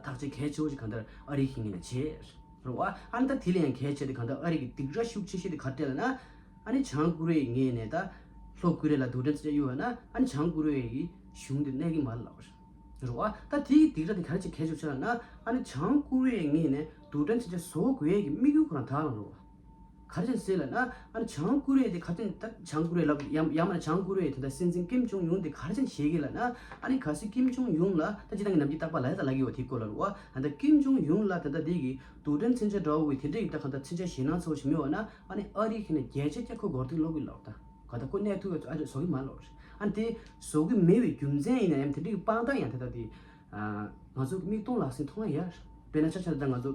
ཐག་གཅོད་གལ་ཆེ་བོ་ཞིག་གང་ལྟར་ཨ་རི་གི་ངོས་ནས་བྱས་རེད་བ། ཨ་ནི་ད་དེ་ལས་ཡང་གལ་ཆེ་དེ་གང་ལྟར་ཨ་རི་གི་སྡིགས་ར་ཤུགས་ཆེ་ཤོས་དེ་ག་རེ་རེད་ལབ་ན། ཨ་ནི་བྱང་ཀོ་རི་ཡའི་ངོས་ནས་ད་ལྷོ་ཀོ་རི་ཡ་ལ་རྡུལ་ཕྲན་ཚོ་གཡུགས་པ་ན་ཨ་ནི་བྱང་ཀོ་རི་ཡ་གི་གཞུང་དེ་གནས་ཀྱི་མ་རེད་ལབ་པ་རེད་བ། ད་དེའི་སྡིགས་ར་དེ་ག་རེ་བྱས་གལ་ཆེ་བོ་ཆགས་ན། ཨ་ནི་བྱང་ཀོ་རི་ཡའི་ངོས་ནས་རྡུལ་ཕྲན་ཚོན་ཆ་བཟོ་དགོས་ཡས་ཀྱི་དམིགས་ཡུལ་ཁོ་རང་དག་ལ་འགྲོ་བ། ག་རེ་བྱས་ཟེར་ལབ་ན། ཨ་ནི་བྱང་ཀོ་རི་ཡ་དེ་ག་ཚོད་ད་བྱང་ཀོ་རི་ཡ་ལ་ཡང་ཡང་མིན་ན་བྱང་ཀོ་རི་ཡའི་དེ་འདྲ་སྲིད་འཛིན་ཀིམ་ཇོང་ཡུན་དེ་ག་རེ་བྱས་བཞེས་ཀྱི་ལབ་ན། ཨ་ནི་གལ་སྲིད་ཀིམ་ཇོང་ཡུན་ལ་ད་སྤྱིར་བཏང་གི་ནམ་རྒྱུན་རྟག་པར་ལབ་ཡ་ད་ལབ་ཀྱི་ཡོད་དེ་སྐོར་ལ་རེད་བ། ཨ་ད་ཀིམ་ཇོང་ཡུན་ལ་ད་ལྟ་དེ་གི་རྡུལ་ཕྲན་མཚོན་ཆ་འདྲ་བོ་གི་དེ་འདྲ་གི་ད་གང་ལྟར་མཚོན་ཆ་ཞེད་སྣང་ཚ་བོ་ཞིག་མེད་པ་ན། ཨ་ནི་ཨ་རི་གིས་ནི་བརྒྱ་ཆ་བརྒྱ་ཁོ་མགོ་རྟིང་སློག་གི་ལབ་ད། ག་ད་ཁོ་གནས་ཐུབ་ཡ་ཨ་རི་བཟོ་གི་མ་ལབ་རེད། ཨ་ནི་དེ་བཟོ་གི་མེད་པའི་རྒྱུ་མཚན་ཡིན་ན་ཡང་དེ་འདྲ་གི་དཔང་རྟགས་ཡང་ད་ལྟ་དེ་ང་ཚོ་མིག་མཐོང་ལག་ཟིན་མཐོང་ཡ་ཡོད་རེད། དཔེར་ན་ཆ་བཞག་ན་ད་ང་ཚོ་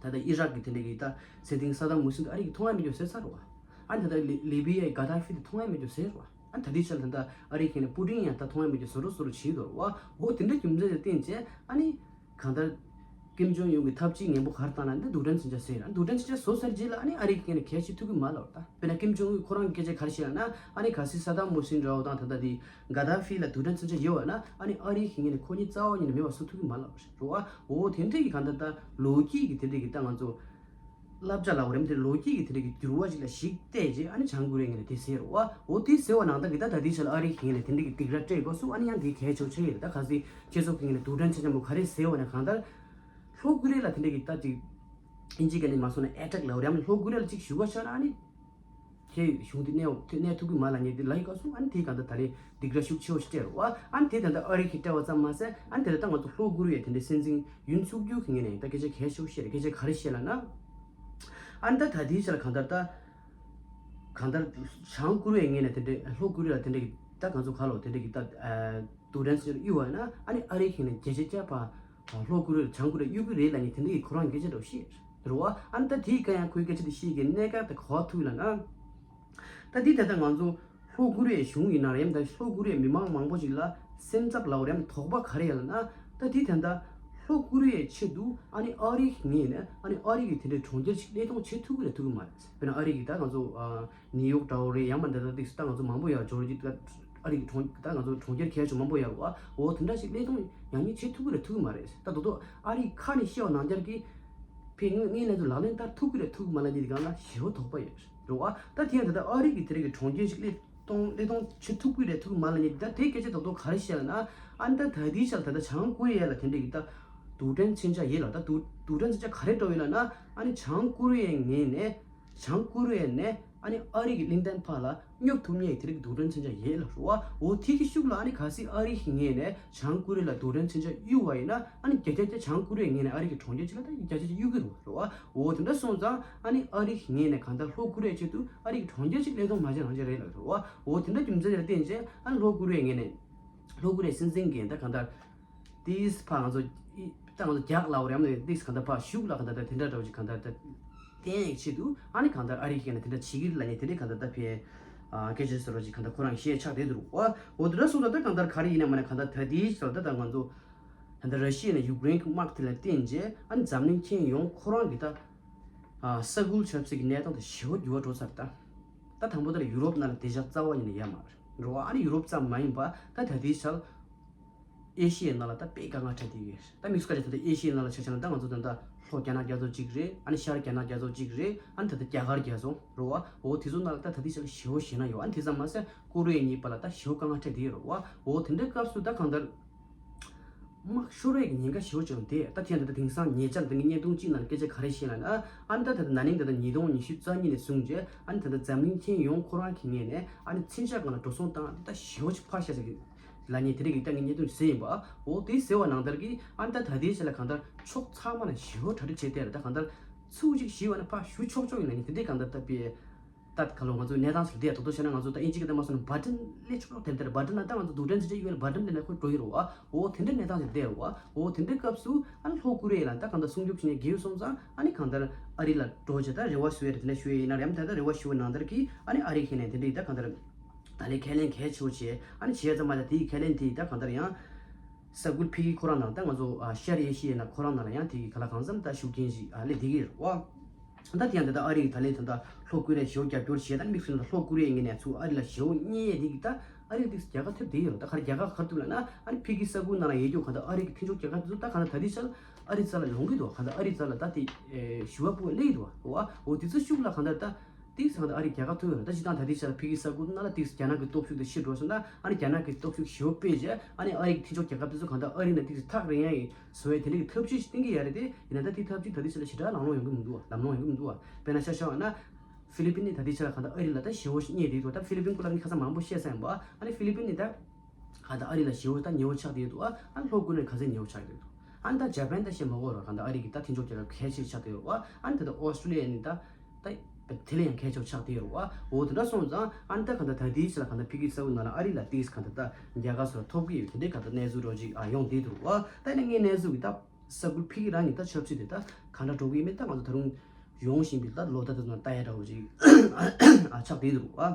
ད་ལྟ་ཨི་རག་གི་དེ་འདྲ་གི་ད་སྲིད་འཛིན་ས་དམ་ཧུ་སིན་དེ་ཨ་རི་གིས་མཐོང་ཡ་མེད་རྒྱུ་ཟེར་ཚར་རེད་བ། ཨ་ནི་ད་ལྟ་ལི་ལི་བི་ཡའི་ག་དཱ་ཧྥི་དེ་མཐོང་ཡ་མེད་རྒྱུ་ཟེར་རེད་བ། ཨ་ནི་ད་ལྟའི་ཆར་ད་ལྟ་ཨ་རི་གིས་ནི་པུ་ཏིན་ཡང་ད་མཐོང་ཡ་མེད་རྒྱུ་བཟོ་འདྲ་བཟོ་འདྲ་བྱེད་འདུག་རེད་བ། འོ་དེ་འདྲ་རྒྱུ་མཚན་དེ་བརྟེན་བྱས་ཨ་ནི། གང་ལྟར། ཀིམ་ཇོང་ཡུན་གྱི་ཐབས་ཇུས་ངན་པོ་ག་རེ་བཏང་ན་འདི་རྡུལ་ཕྲན་མཚོན་ཆ་ཟེར་ཡ། རྡུལ་ཕྲན་མཚོན་ཆ་བཟོ་ཚར་རྗེས་ལ་ཨ་ནི་ཨ་རི་གི་ངོས་ནས་གལ་ཆེ་ཐུབ་ཀྱི་མ་རེད་ད། དཔེར་ན་ཀིམ་ཇོང་ཡུན་ཁོ་རང་གི་སྐད་ཆ་ག་རེ་བཤད་ཡ་ན། ཨ་ནི་གལ་སྲིད་ས་དམ་ཧུ་སིན་འདྲ་བོ་དང་ད་ལྟ་དེ་ག་དཱ་ཧྥི་ལ་རྡུལ་ཕྲན་མཚོན་ཆ་ཡོད་པ་ན། ཨ་ནི་ཨ་རི་གི་ངོས་ནས་ཁོ་གཉིས་རྩ་བ་ཉིད་ནས་མེད་པ་བཟོ་ཐུབ་ཀྱི་མ་རེད་རེད་བ། འོ་དེ་འདྲའི་གི་གང་ལྟར་ད་ལོ་རྒྱུས་ཀྱི་དེ་འདྲའི་གི་ད་ང་ཚོ་བསླབ་བྱ་ལབ་དགོས་རེད། དེ་ལོ་རྒྱུས་ཀྱི་དེ་འདྲའི་གི་འགྱུར་བ་ཞིག་ལ་གཞིགས་བལྟས་རྗེས་ཨ་ནི་བྱང་ཀོ་རི་ཡའི་ངོས་ནས་དེ་ཟེར་རེད་བ། འོ་དེ་ཟེར་བ་ནང་ལྟར་གི་ད་ད་ལྟའི་ཆར་ཨ་རི་གི་ངོས་ནས་དེ་འདྲའི་གི་སྡིགས་ར་སྤྲད་དགོས་སུ་ཨ་ནི་ཡང་དེ་གལ་ཆེ་བོ་ཆགས་ཀྱི་རེད། ད་གལ་སྲིད་སྤྱི་ཚོགས་ཀྱི་ངོས་ནས་རྡུལ་ཕྲན་མཚོན་ཆ་མོ་ག་རེ་ཟེར་བ་ན་གང་ལྟར་ལྷོ་ཀོ་རི་ཡ་ལ་དེ་འདྲ་གི་ད་ཅིག་ཨིན་ཇི་སྐད་ནས་མ་སོང་ན་ཨེ་ཊེག་ལབ་རེད། ཡང་ན་ལྷོ་ཀོ་རི་ཡ་ལ་ཅིག་ཞུ་ག་ཤར་ཨ་ནི་ཁྱེད་གཞུང་དེ་གནས་གནས་ཐུབ་ཀྱི་མ་ལབ་མཁན་དེ་ལབ་ཡི་སྐབས་སུ་ཨ་ནི་དེ་གང་ལྟར་ད་རེས་སྡིགས་ར་ཤུགས་ཆེ་བོ་ཞིག་སྤྲད་རེད་བ། ཨ་ནི་དེ་ད་ལྟ་ཨ་རི་གིས་སྤྲད་པ་ཙམ་མ་ཟད་ཨ་ནི་དེ་ལ་ད་ང་ཚོ་ལྷོ་ཀོ་རི་ཡའི་དེ་འདྲའི་སྲིད་འཛིན་ཡུན་སུག་ཡོལ་གྱི་ངོས་ནས་ད་སྐད་ཆ་གལ་ཆེ་བོ་བཤད་རེད། སྐད་ཆ་ག་རེ་བཤད་ལབ་ན། ཨ་ནི་ད་ད་ལྟའི་ཆར་གང་ལྟར་ད། གང་ལྟར་བྱང་ཀོ་རི་ཡའི་ངོས་ནས་དེ་འདྲའི་ལྷོ་ཀོ་རི་ཡ་ལ་དེ་འདྲའི་གི་ད་ང་ཚོ་ག་ལོ་དེ་འདྲའི་གི་ད་རྡུལ་ཕྲན་ཚོན་ཆ་གཡུགས་པ་ན་ཨ་ནི་ཨ་རི་གིས་ནི་བརྒྱ་ཆ་བརྒྱ་ཕར་ལྷོ་ཀོ་རི་ཡ་བྱང་ཀོ་རི་ཡ་གཡུག་གི་རེད་ལབ་མཁན་དེ་འདྲའི་གི་ཁོ་རང་སྐད་ཆ་འདྲ་བོ་བཤད་རེད་བ། ཨ་ནི་ད་དེའི་སྐབས་ཡང་ཁོའི་སྐད་ཆ་དེ་བཤད་ཀྱི་གནད་འགག་དེ་ག་པར་ཐུག་ལབ་ན། ད་འདི་ད་ལྟ་ང་ཚོ་ལྷོ་ཀོ་རི་ཡའི་གཞུང་ཡིན་ན་རེད། ད་ལྷོ་ཀོ་རི་ཡའི་མི་མང་མང་པོ་ཞིག་ལ་སེམས་འཚབ་ལབ་རེད། དོགས་པ་ག་རེ་ཡོད་ལབ་ན། ད་འདི་ད་ལྟ་ལྷོ་ཀོ་རི་ཡའི་ཆེད་དུ་ཨ་ནི་ཨ་རི་གི་ངོས་ནས་ཨ་ནི་ཨ་རི་གི་དེ་འདྲའི་གྲོང་ཁྱེར་ཞིག་གླས་གཏོང་བྱེད་ཐུབ་ཀྱི་རེད་ཐུབ་ཀྱི་མ་རེད། དཔེར་ན་ཨ་རི་གི་ད་ང་ཚོ་ཨ་ནིའུ་ཡོག་འདྲ་བོ་རེད། ཡང་མིན་ད་ལྟ་ཏིག་ཙམ་ད་ང་ཚོ་མང་པོ་ཡོད་ཇོར་ཇི་ད་ཨ་རི་གི་གྲོང་ད་ང་ཚོ་གྲོང་ཁྱེར་གལ་ཆེ་མང་པོ་ཡོད་རེད་བ། འོ་དེ་འདྲ་ཞིག་གླས་གཏོང་ཡང་ནི་བྱེད་ཐུབ་ཀྱི་རེད་ཐུབ་ཀྱི་མ་རེད། ད་དོ་དོ་ཨ་རི་ཁ་ནས་བཤད་པ་ནང་ལྟར་གི་ཕའི་ངོས་ངས་ལན་དུ་ལག་ལེན་བསྟར་ཐུབ་ཀྱི་རེད་ཐུབ་ཀྱི་མ་རེད་ལབ་མཁན་དེ་སྒང་ལ་ཞེ་པོ་དོགས་པ་ཡོད་རེད་བ། ད་དེ་ཡང་ད་ལྟ་ཨ་རི་གི་དེ་རིགས་ཀྱི་གྲོང་ཁྱེར་ཞིག་གླས་གཏོང་གླས་གཏོང་བྱེད་ཐུབ་ཀྱི་རེད་ཐུབ་ཀྱི་མ་རེད་ལབ་མཁན་དེ་ད་དེ་སྐད་ཆ་དོ་དོ་ག་རེ་བཤད་ལབ་ན། ཨ་ནི་ད་ད་ལྟའི་ཆར་ད་ལྟ་བྱང་ཀོ་རི་ཡ་ལ་དེ་འདྲ་གི་ད་རྡུལ་ཕྲན་མཚོན་ཆ་ཡོད་ལ། ད་རྡུལ་རྡུལ་ཕྲན་མཚོན་ཆ་ག་རེ་འདྲ་བོ་ཡོད་ལབ་ན། ཨ་ནི་བྱང་ཀོ་རི་ཡའི་ངོས་ནས་བྱང་ཀོ་རི་ཡ་ནས་ ཨ་ནི་ཨ་རི་གི་གླིང་ཕྲན་ཕར་ལ་སྙོབ་ཐུབ་མཁན་དེ་རིགས་རྡུལ་ཕྲན་མཚོན་ཆ་ཡོད་ལབ་རེད་བ། འོ་དེ་གི་ཤུགས་ལ་ཨ་ནི་གལ་སྲིད་ཨ་རི་གི་ངོས་ནས་བྱང་ཀོ་རི་ཡ་ལ་རྡུལ་ཕྲན་མཚོན་ཆ་གཡུགས་པ་ཡིན་ན། ཨ་ནི་བརྒྱ་ཆ་བརྒྱ་བྱང་ཀོ་རི་ཡའི་ངོས་ནས་ཨ་རི་གི་གྲོང་ཁྱེར་གཅིག་ལ་ད་བརྒྱ་ཆ་གཅིག་གཡུག་གི་རེད་བ། འོ་དེ་འདྲ་སོང་ཙང་ཨ་ནི་ཨ་རི་གི་ངོས་ནས་གང་ལྟར་ལྷོ་ཀོ་རི་ཡའི་ཆེད་དུ་ཨ་རི་གི་གྲོང་ཁྱེར་གཅིག་གློད་གཏོང་མ་བྱས་རང་བྱས་རེད་ལབ་རེད་བ། འོ་དེ་འདྲ་རྒྱུ་མཚན་ལ་བརྟེན་བྱས་ཨ་ནི་ལྷོ་ཀོ་རི་ཡའི་ངོས་ནས་ལྷོ་ཀོ་རི་ཡའི་སྲིད་འཛིན་གྱིས་ད་གང་ལྟར་ཏིས་ཕ་ང་ཚོ་ཨི་ད་ང་ཚོ་རྒྱག་ལབ་རེད་ཡམ་ནས་ཏིས་གང་ལྟར་ཕ་ཤུགས་ལ་གང་ལྟར་ད་དེ་འདྲ་འདྲ་བོ་ཞིག་གང་ལྟར་ད་བསྟན་ཡག་ཆེད་དུ་ཨ་ནི་གང་ལྟར་ཨ་རི་གི་ནས་དེ་འདྲ་བྱེད་ཀྱི་རེད་ལབ་ནས་དེ་འདྲའི་གང་ལྟར་ད་ཕའི་སྐད་ཆ་ཟེར་བ་ཞིག་གང་ལྟར་ཁོ་རང་བཤད་ཆགས་བསྡད་འདུག་བ། འོ་དེ་འདྲ་སོང་ཙང་ད་གང་ལྟར་ག་རེ་ཡིན་ན་མ་ན་གང་ལྟར་ད་ལྟའི་ཆར་ད་ད་ང་ཚོ་ད་ལྟ་ར་ཤི་ཡ་ནས་ཡུཀ་རེན་གྱི་དམག་དེ་ལ་བརྟེན་རྗེས་ཨ་ནི་འཛམ་གླིང་ཁྱོན་ཡོངས་ཁོ་རང་གི་ད་ས་ཁུལ་ཆབ་སྲིད་ཀྱི་གནས་སྟངས་དེ་ཞེ་པོ་འགྱུར་བ་འགྲོ་ཚར། ད་ད་དང་པོ་དེ་ལ་ཡུ་རོབ་ནང་ལ་བདེ་འཇགས་རྩ་བ་ཉིད་ནས་ཡོད་མ་རེད་རེད་བ། ཨ་ནི་ཡུ་རོབ་ཙམ་མ་ཡིན་པ་ད་ད་ལྟའི་ཆར་ཨེ་ཤི་ཡའི་ནང་ལ་ད་དཔེ་དཀའ་ངལ་འཕྲད་བསྡད་ཡོད། ད་དམིགས་སུ་བཀར་བྱས་ད་ལྟ་ཨེ་ཤི་ཡའི་ནང་ལ་ཆ་བཞག་ན་ད་ང་ཚོ་ད་ལྟ་ལྷོ་རྒྱ་ནག་རྒྱ་མཚོ་གཅིག་རེད། ཨ་ནི་ཤར་རྒྱ་ནག་རྒྱ་མཚོ་གཅིག་རེད། ཨ་ནི་ད་ལྟ་རྒྱ་གར་རྒྱ་མཚོ་རེད་བ། འོ་དེ་ཚོ་ནང་ལ་ད་ད་ལྟའི་ཆར་ལ་ཞེ་པོ་ཞེད་སྣང་ཡོད། ཨ་ནི་དེ་ཙམ་མ་ཟད་ཀོ་རི་ཡ་གཉིས་བར་ལ་ད་ཞེ་པོ་དཀའ་ངལ་འཕྲད་བསྡད་ཡོད་རེད་བ། འོ་དེ་འདྲའི་སྐབས་སུ་ད་གང་ལྟར་དམག་ཤོར་བའི་ཉེན་ཁ་ཞེ་པོ་ཅིག་འདུག་ད་ཐེངས་འདི་ད་དེང་སང་ཉེ་ཆར་ད་ངས་བརྙན་ཐུང་གཅིག་ནང་སྐད་ཆ་ག་རེ་བཤད་ལབ་ན། ཨ་ནི་ད་ད་ད་ན་ནིང་ད་ད་ཉིས་སྟོང་ཉི་ཤུ་རྩ་གཉིས་ནས་བཟུང་རྗེས་ཨ་ནི་ད་ད་འཛམ་གླིང་ཁྱོན་ཡོངས་ཁོ་རང་གི་ངོས་ནས་ཨ་ནི་མཚོན་ཆ་སྒང་ལ་འགྲོ་སོང་བཏང་ད་ཞེ་པོ་ཅིག་ཕར་བཞག་ཟེར་གི་ལབ་མཁན་དེ་རིགས་ཀྱི་ད་ངས་བརྙན་ཐུང་ཟེར་ཡིན་པ། འོ་དེ་ཟེར་བ་ནང་ལྟར་གྱི་ཨ་ནི་ད་ད་ལྟའི་ཆ་ལ་གང་ལྟར་ཕྱོགས་ཚང་མ་ལ་ཞེ་པོ་གྲ་སྒྲིག་བྱས་ཏེ་ད་གང་ལྟར་ཚུགས་ཅིག་ཞི་བ་ནི་ཕར་ཞུ་ཆོག་ཆོག་ཡིན་ལབ་མཁན་དེ་འདྲའི་གང་ལྟར་ད་དཔེ། ད་ག་ལོ་ང་ཚོ་གནས་སྟངས་ཟེར་དེ་ཡ་ཏོག་ཏོ་བཤད་ན་ང་ཚོ་ད་ཨིན་ཇི་སྐད་དུ་མ་སོང་ན་བ་ཊན་སླེབས་ཆོག་ཆོག་དེར་དེར་བ་ཊན་ལ་ད་ང་ཚོ་རྡུལ་ཕྲན་ཟེར་ཅིག་ཡོད་ན་བ་ཊན་སླེབས་ན་ཁོ་འགྲོ་ཡི་རེད་བ། འོ་དེ་འདྲའི་གནས་སྟངས་ཟེར་དེ་རེད་བ། འོ་དེ་འདྲའི་སྐབས་སུ་ཨ་ནི་ལྷོ་ཀོ་རི་ཡ་ལ་ད་གང་ལྟར་སྲུང་སྐྱོབ་བྱེད་མཁན་རྒྱལ་ཡོད་སོང་ཙང་ཨ་ནི་གང་ལྟར་ཨ་རི་ལ་འགྲོ་བྱས་ད་རེ་བ་ཞུ་ཡ་རེད། དེ་འདྲ་ཞུ་ཡ་ཡིན་ན་རེད་ཡམ་ད་ད་རེ་བ་ཞུ་བའི་ནང་ལྟར་གྱི་ཨ་ནི་ཨ་རི་ཁེ་ལེན་དེ་འདྲའི་ད་གང་ལྟར་ད་ལས་ཁས་ལེན་གལ་ཆེ་བོ་བྱས་ཨ་ནི་བྱས་ཙང་མ་ད་དེའི་ཁས་ལེན་དེ་ད་གང་ལྟར་ཡང་། ས་ཁུལ་ཕ་གི་ཁོ་རང་ནང་ད་ང་ཚོ་ཨ་ཤར་ཨེ་ཤི་ཡའི་ནང་ཁོ་རང་ནང་ལ་ཡང་དེ་གི་ག་ལ་གང་འཚམ་ད་ཤུགས་རྐྱེན་ཞིག་ཨ་སླེབས་བསྡད་ཀྱི་རེད་བ། ད་དེ་ཡང་ད་ལྟ་ཨ་རི་གི་ད་ལན་ད་ལྟ་ལྷོ་ཀོ་རི་ཡ་ཞེ་པོ་རྒྱབ་སྐྱོར་བྱས་ད་དམིགས་བསལ་ད་ལྷོ་ཀོ་རི་ཡའི་ངོས་ནས་ཚུར་ཨ་རི་ལ་ཞེ་པོ་བརྙས་ཡས་དེ་གི་ད་ཨ་རི་ཏིག་རྒྱལ་ཁ་ཐེབས་བསྡད་ཡོད་རེད། ད་ག་རེ་རྒྱལ་ཁ་ག་རེ་ཐེབས་ལབ་ན་ཨ་ནི་ཕ་གི་ས་ཁུལ་ནང་ལ་ཡོད་རྒྱུ་གང་ལྟར་ཨ་རི་གི་མཐུན་ཕྱོགས་རྒྱལ་ཁབ་དེ་ཚོ་ད་གང་ལྟར་ད་ལྟའི་ཆར་ཨ་རི་རྩ་ལ་ཡོང་གི་འདུག་གང་ལྟར་ཨ་རི་རྩ་ལ་ད་དེ་ཞུ་བ་པོ་སླེབས་ཀྱི་འདུག་བ། འོ་དེ་ཚོ་ཤུགས་ལ་གང་ལྟར་ད། ཏིག་ཙམ་ཨ་རི་རྒྱལ་ཁ་ཐོབ་ཡོད་རེད། ད་སྤྱིར་བཏང་ད་ལྟའི་ཆར་ཕ་གི་ས་ཁུལ་ནང་ལ་ཏིག་ཙམ་རྒྱ་ནག་གི་སྟོབས་ཤུགས་དེ་ཕྱིར་འགྲོ་སོང་ན་ཨ་ནི་རྒྱ་ནག་གི་སྟོབས་ཤུགས་ཞེ་པོ་སྤེལ་རྗེས་ཨ་ནི་ཨ་རི་གི་མཐུན་ཕྱོགས་རྒྱལ་ཁབ་དེ་ཚོ་གང་ལྟར་ཨ་རི་ནང་ཏིག་ཙམ་ཐག་རིང་ཡ་ཡི་བཟོ་ཡ་དེ་འདྲ་གི་ཐབས་ཇུས་ཤིག་བཏིང་གི་ཡོད་རེད་དེ། ཡིན་ན་ད་དེ་ཐབས་ཇུས་ད་ལྟའི་ཆར་ལ་ཞེ་དྲག་ལམ་ལྷོང་ཡོང་གི་མི་འདུག་བ། ལམ་ལྷོང་ཡོང་གི་མི་འདུག་བ། དཔེར་ན་ཆ་བཞག་པ་ན་ཧྥི་ལི་པིན་ནི་ད་ལྟའི་ཆར་ལ་གང་ལྟར་ཨ་རི་ལ་ད་ཞེ་པོ་ཞིག་བརྙས་བསྡད་འདུག་ད་ཧྥི་ལི་པིན་སྐོར་ལ་ངས་ཁ་སང་མང་པོ་བཤད་ཚར་ཡིན་པ། ཨ་ནི་ཧྥི་ལི་པིན་ནི་ད། གང་ལྟར་ཨ་རི་ལ་ཞེ་པོ་ད་ཉེ་བོ་ཆགས་བསྡད་འདུག་ཨ་ལྷོ་ཀོ་རི་ཡ་ག་ཚད་ཉེ་བོ་ཆགས་བསྡད་འདུག་ཨ་ནི་ད་ཇ་པན་ད་བཤད་མ་དགོས་རོགས། གང་ལྟར་ཨ་རི་གི་ད་མཐུན་ཕྱོགས་རྒྱལ་ཁབ་གལ་ཆེ་ཆགས་བསྡད་ཡོད་རེད་བ། ཨ་ནི་ད་ལྟ་ཨོ་སི་ཀྲོ་ལི་ཡ་ནི་ད་ད་དེ་ལས་ཡང་གལ་ཆེ་བོ་ཆགས་བསྡད་ཡོད་རེད་བ། འོ་དེ་འདྲ་སོང་ཙང་ཨ་ནི་ད་གང་ལྟར་ད་ལྟའི་ཆ་ལ་གང་ལྟར་ཕ་གི་ས་ཁུལ་ནང་ལ་ཨ་རི་ལ་ཏིག་ཙམ་གང་ལྟར་ད་རྒྱལ་ཁ་སོགས་ཐོབ་ཀྱི་ཡོད་དེ་འདྲའི་གང་ལྟར་གནས་ཚུལ་རོ་ཅིག་ཨ་ཡོང་བསྡད་འདུག་རེད་བ། ད་ཡིན་ན་ངའི་གནས་ཚུལ་གི་ད་ས་ཁུལ་ཕ་གི་རང་གི་ད་ཆབ་སྲིད་དེ་ད་གང་འདྲ་འགྲོ་གི་ཡིན་མིན་ད་ང་ཚོ་ད་རུང་ཡོང་བཞིན་པའི་ད་ལོ་ད་ད་ཚོ་ནང་ལྟ་ཡ་འདྲ་བོ་ཅིག་ཨ་ཆགས་བསྡད་འདུག་རེད་བ།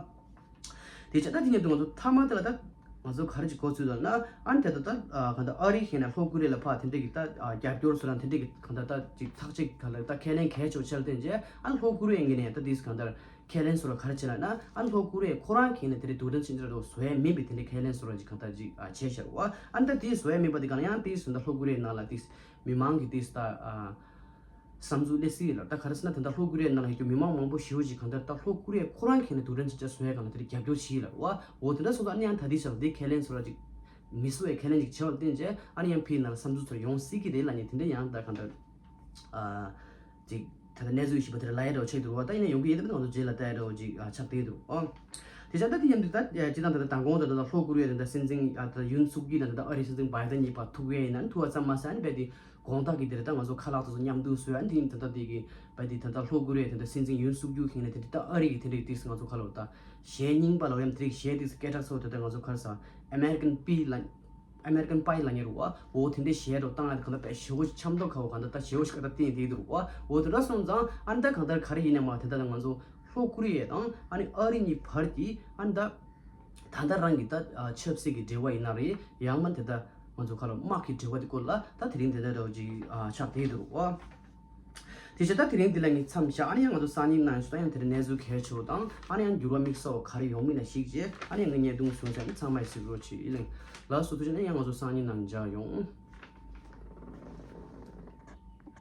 དེ་བྱས་ད་དེ་ཉིད་དུ་ང་ཚོ་མཐའ་མ་དེ་ལ་ད་ང་ཚོ་ག་རེ་ཅིག་གོ་ཚུལ་ལབ་ན། ཨ་ནི་དེ་ད་ད་གང་ལྟར་ཨ་རི་ཡིན་ན་ལྷོ་ཀོ་རི་ཡ་ལ་ཕར་དེ་འདྲ་གི་ད་རྒྱབ་སྐྱོར་བཟོ་ར་དེ་འདྲ་གི་གང་ལྟར་ད་ཅིག་ཐག་གཅིག་གང་ལྟར་ད་ཁས་ལེན་གལ་ཆེ་བོ་ཆགས་བསྡད་རྗེས་ཨ་ནི་ལྷོ་ཀོ་རི་ཡ་ངོས་ནས་ད་དེས་གང་ལྟར་ཁས་ལེན་བཟོ་ར་ག་རེ་བྱས་ལབ་ན། ཨ་ནི་ལྷོ་ཀོ་རི་ཡ་ཁོ་རང་གིས་ནི་དེ་འདྲའི་རྡུལ་ཕྲན་ཕྱི་འདྲ་རོ་བཟོ་ཡ་མིན་པའི་དེ་འདྲའི་ཁས་ལེན་བཟོ་ར་ཅིག་གང་ལྟར་ཅིག་བྱས་ཤར་བ། ཨ་ནི་ད་དེ་བཟོ་ཡ་མིན་པ་དེ་གང་ལ་ཡང་དེས་ད་ལྷོ་ཀོ་རི་ཡའི་ནང་ལ་དེས་མི་མང་གི་དེས་ད། བསམ་ཚུལ་སླེབས་སྲིད་ལ། ད་ག་རེ་ཟེར་ན་དེ་འདྲ་ལྷོ་ཀོ་རི་ཡའི་ནང་ལ་ཡོད་རྒྱུ་མི་མང་མང་པོ་ཞེ་པོ་ཅིག་གང་ལྟར་ད་ལྷོ་ཀོ་རི་ཡ་ཁོ་རང་གིས་ནི་རྡུལ་ཕྲན་ཕྱི་འདྲ་བཟོ་ཡ་གང་ལ་དེ་རྒྱབ་སྐྱོར་བྱེད་ལ་བ། འོ་དེ་འདྲ་སོང་ཙང་ཨ་ནི་ཡང་ད་དེ་ཆ་ལ་དེ་ཁས་ལེན་བཟོ་ར་ཅིག་མི་བཟོ་བའི་ཁས་ལེན་ཅིག་བྱས་པ་བརྟེན་བྱས་ཨ་ནི་ཡང་ཕའི་ནང་ལ་བསམ་ཚུལ་ཚོར་ཡོང་སྲིད་ཀྱི་རེད་ལབ་ནས་དེ་འདྲ་ཡང་ད་གང་ལྟར་ཨ་ཅིག་ད་ལྟ་གནས་ཚུལ་ཞིབ་པ་དེ་ལ་ལབ་ཡ་འདྲ་བོ་ཆགས་འདུག་བ། ད་ཡིན་ན་ཡོང་གི་ཡིན་ད་ང་ཚོ་རྗེས་ལ་ལྟ་ཡ་འདྲ་བོ་ཅིག་ཨ་ཆགས་བསྡད་འདུག་ཨ། དེ་ཆ་ད་དེ་མཉམ་དུ་ད་སྤྱི་བཏང་ད་ལྟ་མདང་དགོང་ད་ད་ལྷོ་ཀོ་རི་ཡ་དེ་འདྲ་སྲིད་འཛིན་ཨ་ད་ཡུན་སུག་ཡུལ་དང་ད་ལྟ་ཨ་རིའི་སྲིད་འཛིན་བྷའི་ཏན་གཉིས་བར་ཐུག་ཡས་ཡིན་ན་ཐུག་པ་ཙམ་མ་ཟད་ཨ་ནི་རྦད་དེ་དགོང་དག་གི་དེ་རེད་ད་ང་ཚོ་ཁ་ལག་དེ་ཚོ་མཉམ་དུ་བཟོས། ཨ་ནི་དེ་ཡིན་ད་ལྟ་དེ་གི་རྦད་དེ་ད་ལྟ་ལྷོ་ཀོ་རི་ཡ་དེ་འདྲ་སྲིད་འཛིན་ཡུན་སུག་ཡུལ་ཁེངས་ནས་དེ་འདྲ་ད་ཨ་རི་གི་དེ་འདྲ་གི་དེ་ང་ཚོ་ཁ་ལོ་ད་གཞས་རྙིང་པ་ལ་ཡང་དེ་རིགས་གཞས་དེ་སྐད་གྲགས་ཚོ་དེ་ད་ང་ཚོ་ཁར་ས་ཨ་མེ་རི་ཀན་པི་ལ་ཨ་མེ་རི་ཀན་པའི་ལ་ཉེ་རུ་བ་འོ་དེ་འདྲ་གཞས་འགྲོ་བཏང་ཡ་དེ་གང་ལྟར་དཔེ་ཞེ་པོ་ཅིག་འཆམ་མདོག་ཁ་བོ་གང་ལྟར་ད་ཞེ་པོ་ཅིག་ཀ་ད་བསྟན་དེ་འདུག་བ། འོ་དེ་འདྲ་སོང་ཙང་ཨ་ནི་ད་གང་ལྟར་ག་རེ་ཡིན་ནའི་མ་དེ་ད་ང་ཚོ་ལྷོ་ཀོ་རི་ཡ་དང་ཨ་ནི་ཨ་རི་གཉིས་བར་གྱི་ཨ་ནི་ད། ད་ལྟ་རང་གི་ད་ཆབ་སྲིད་ཀྱི་འབྲེལ་བ་ཡིན་ན་རེད། ཡང་མིན་དེ་ད་ང་ཚོ་ཁ་ལ་དམག་གི་འབྲེལ་བ་དེ་སྐོར་ལ་ད་དེ་རིང་དེ་འདྲ་འདྲ་བོ་ཅིག་ཆགས་བསྡད་འདུག་བ། དེ་བྱས་ད་དེ་རིང་འདི་ལ་ངས་མཚམས་བཞག་ཨ་ནི་ཡང་ང་ཚོ་སང་ཉིན་ནང་ཞུ་ད་ཡང་དེ་རིང་གནས་ཚུལ་གལ་ཆེ་བོ་དང་ཨ་ནི་ཡང་འགྱུར་བ་དམིགས་བསལ་བ་ག་རེ་ཡོང་མིན་ལ་གཞིགས་རྗེས་ཨ་ནི་ཡང་ངས་བརྙན་ཐུང་བཟོས་ཚར་ནས་ཚང་མ་ཡི་གཟིགས་རོགས་བྱེད་ཡིན་ལེ། ལགས་སོ་ཐུགས་རྗེ་ཆེ། ཨ་ནི་ཡང་ང་ཚོ་སང་ཉིན་ནང་མཇལ་ཡོང་།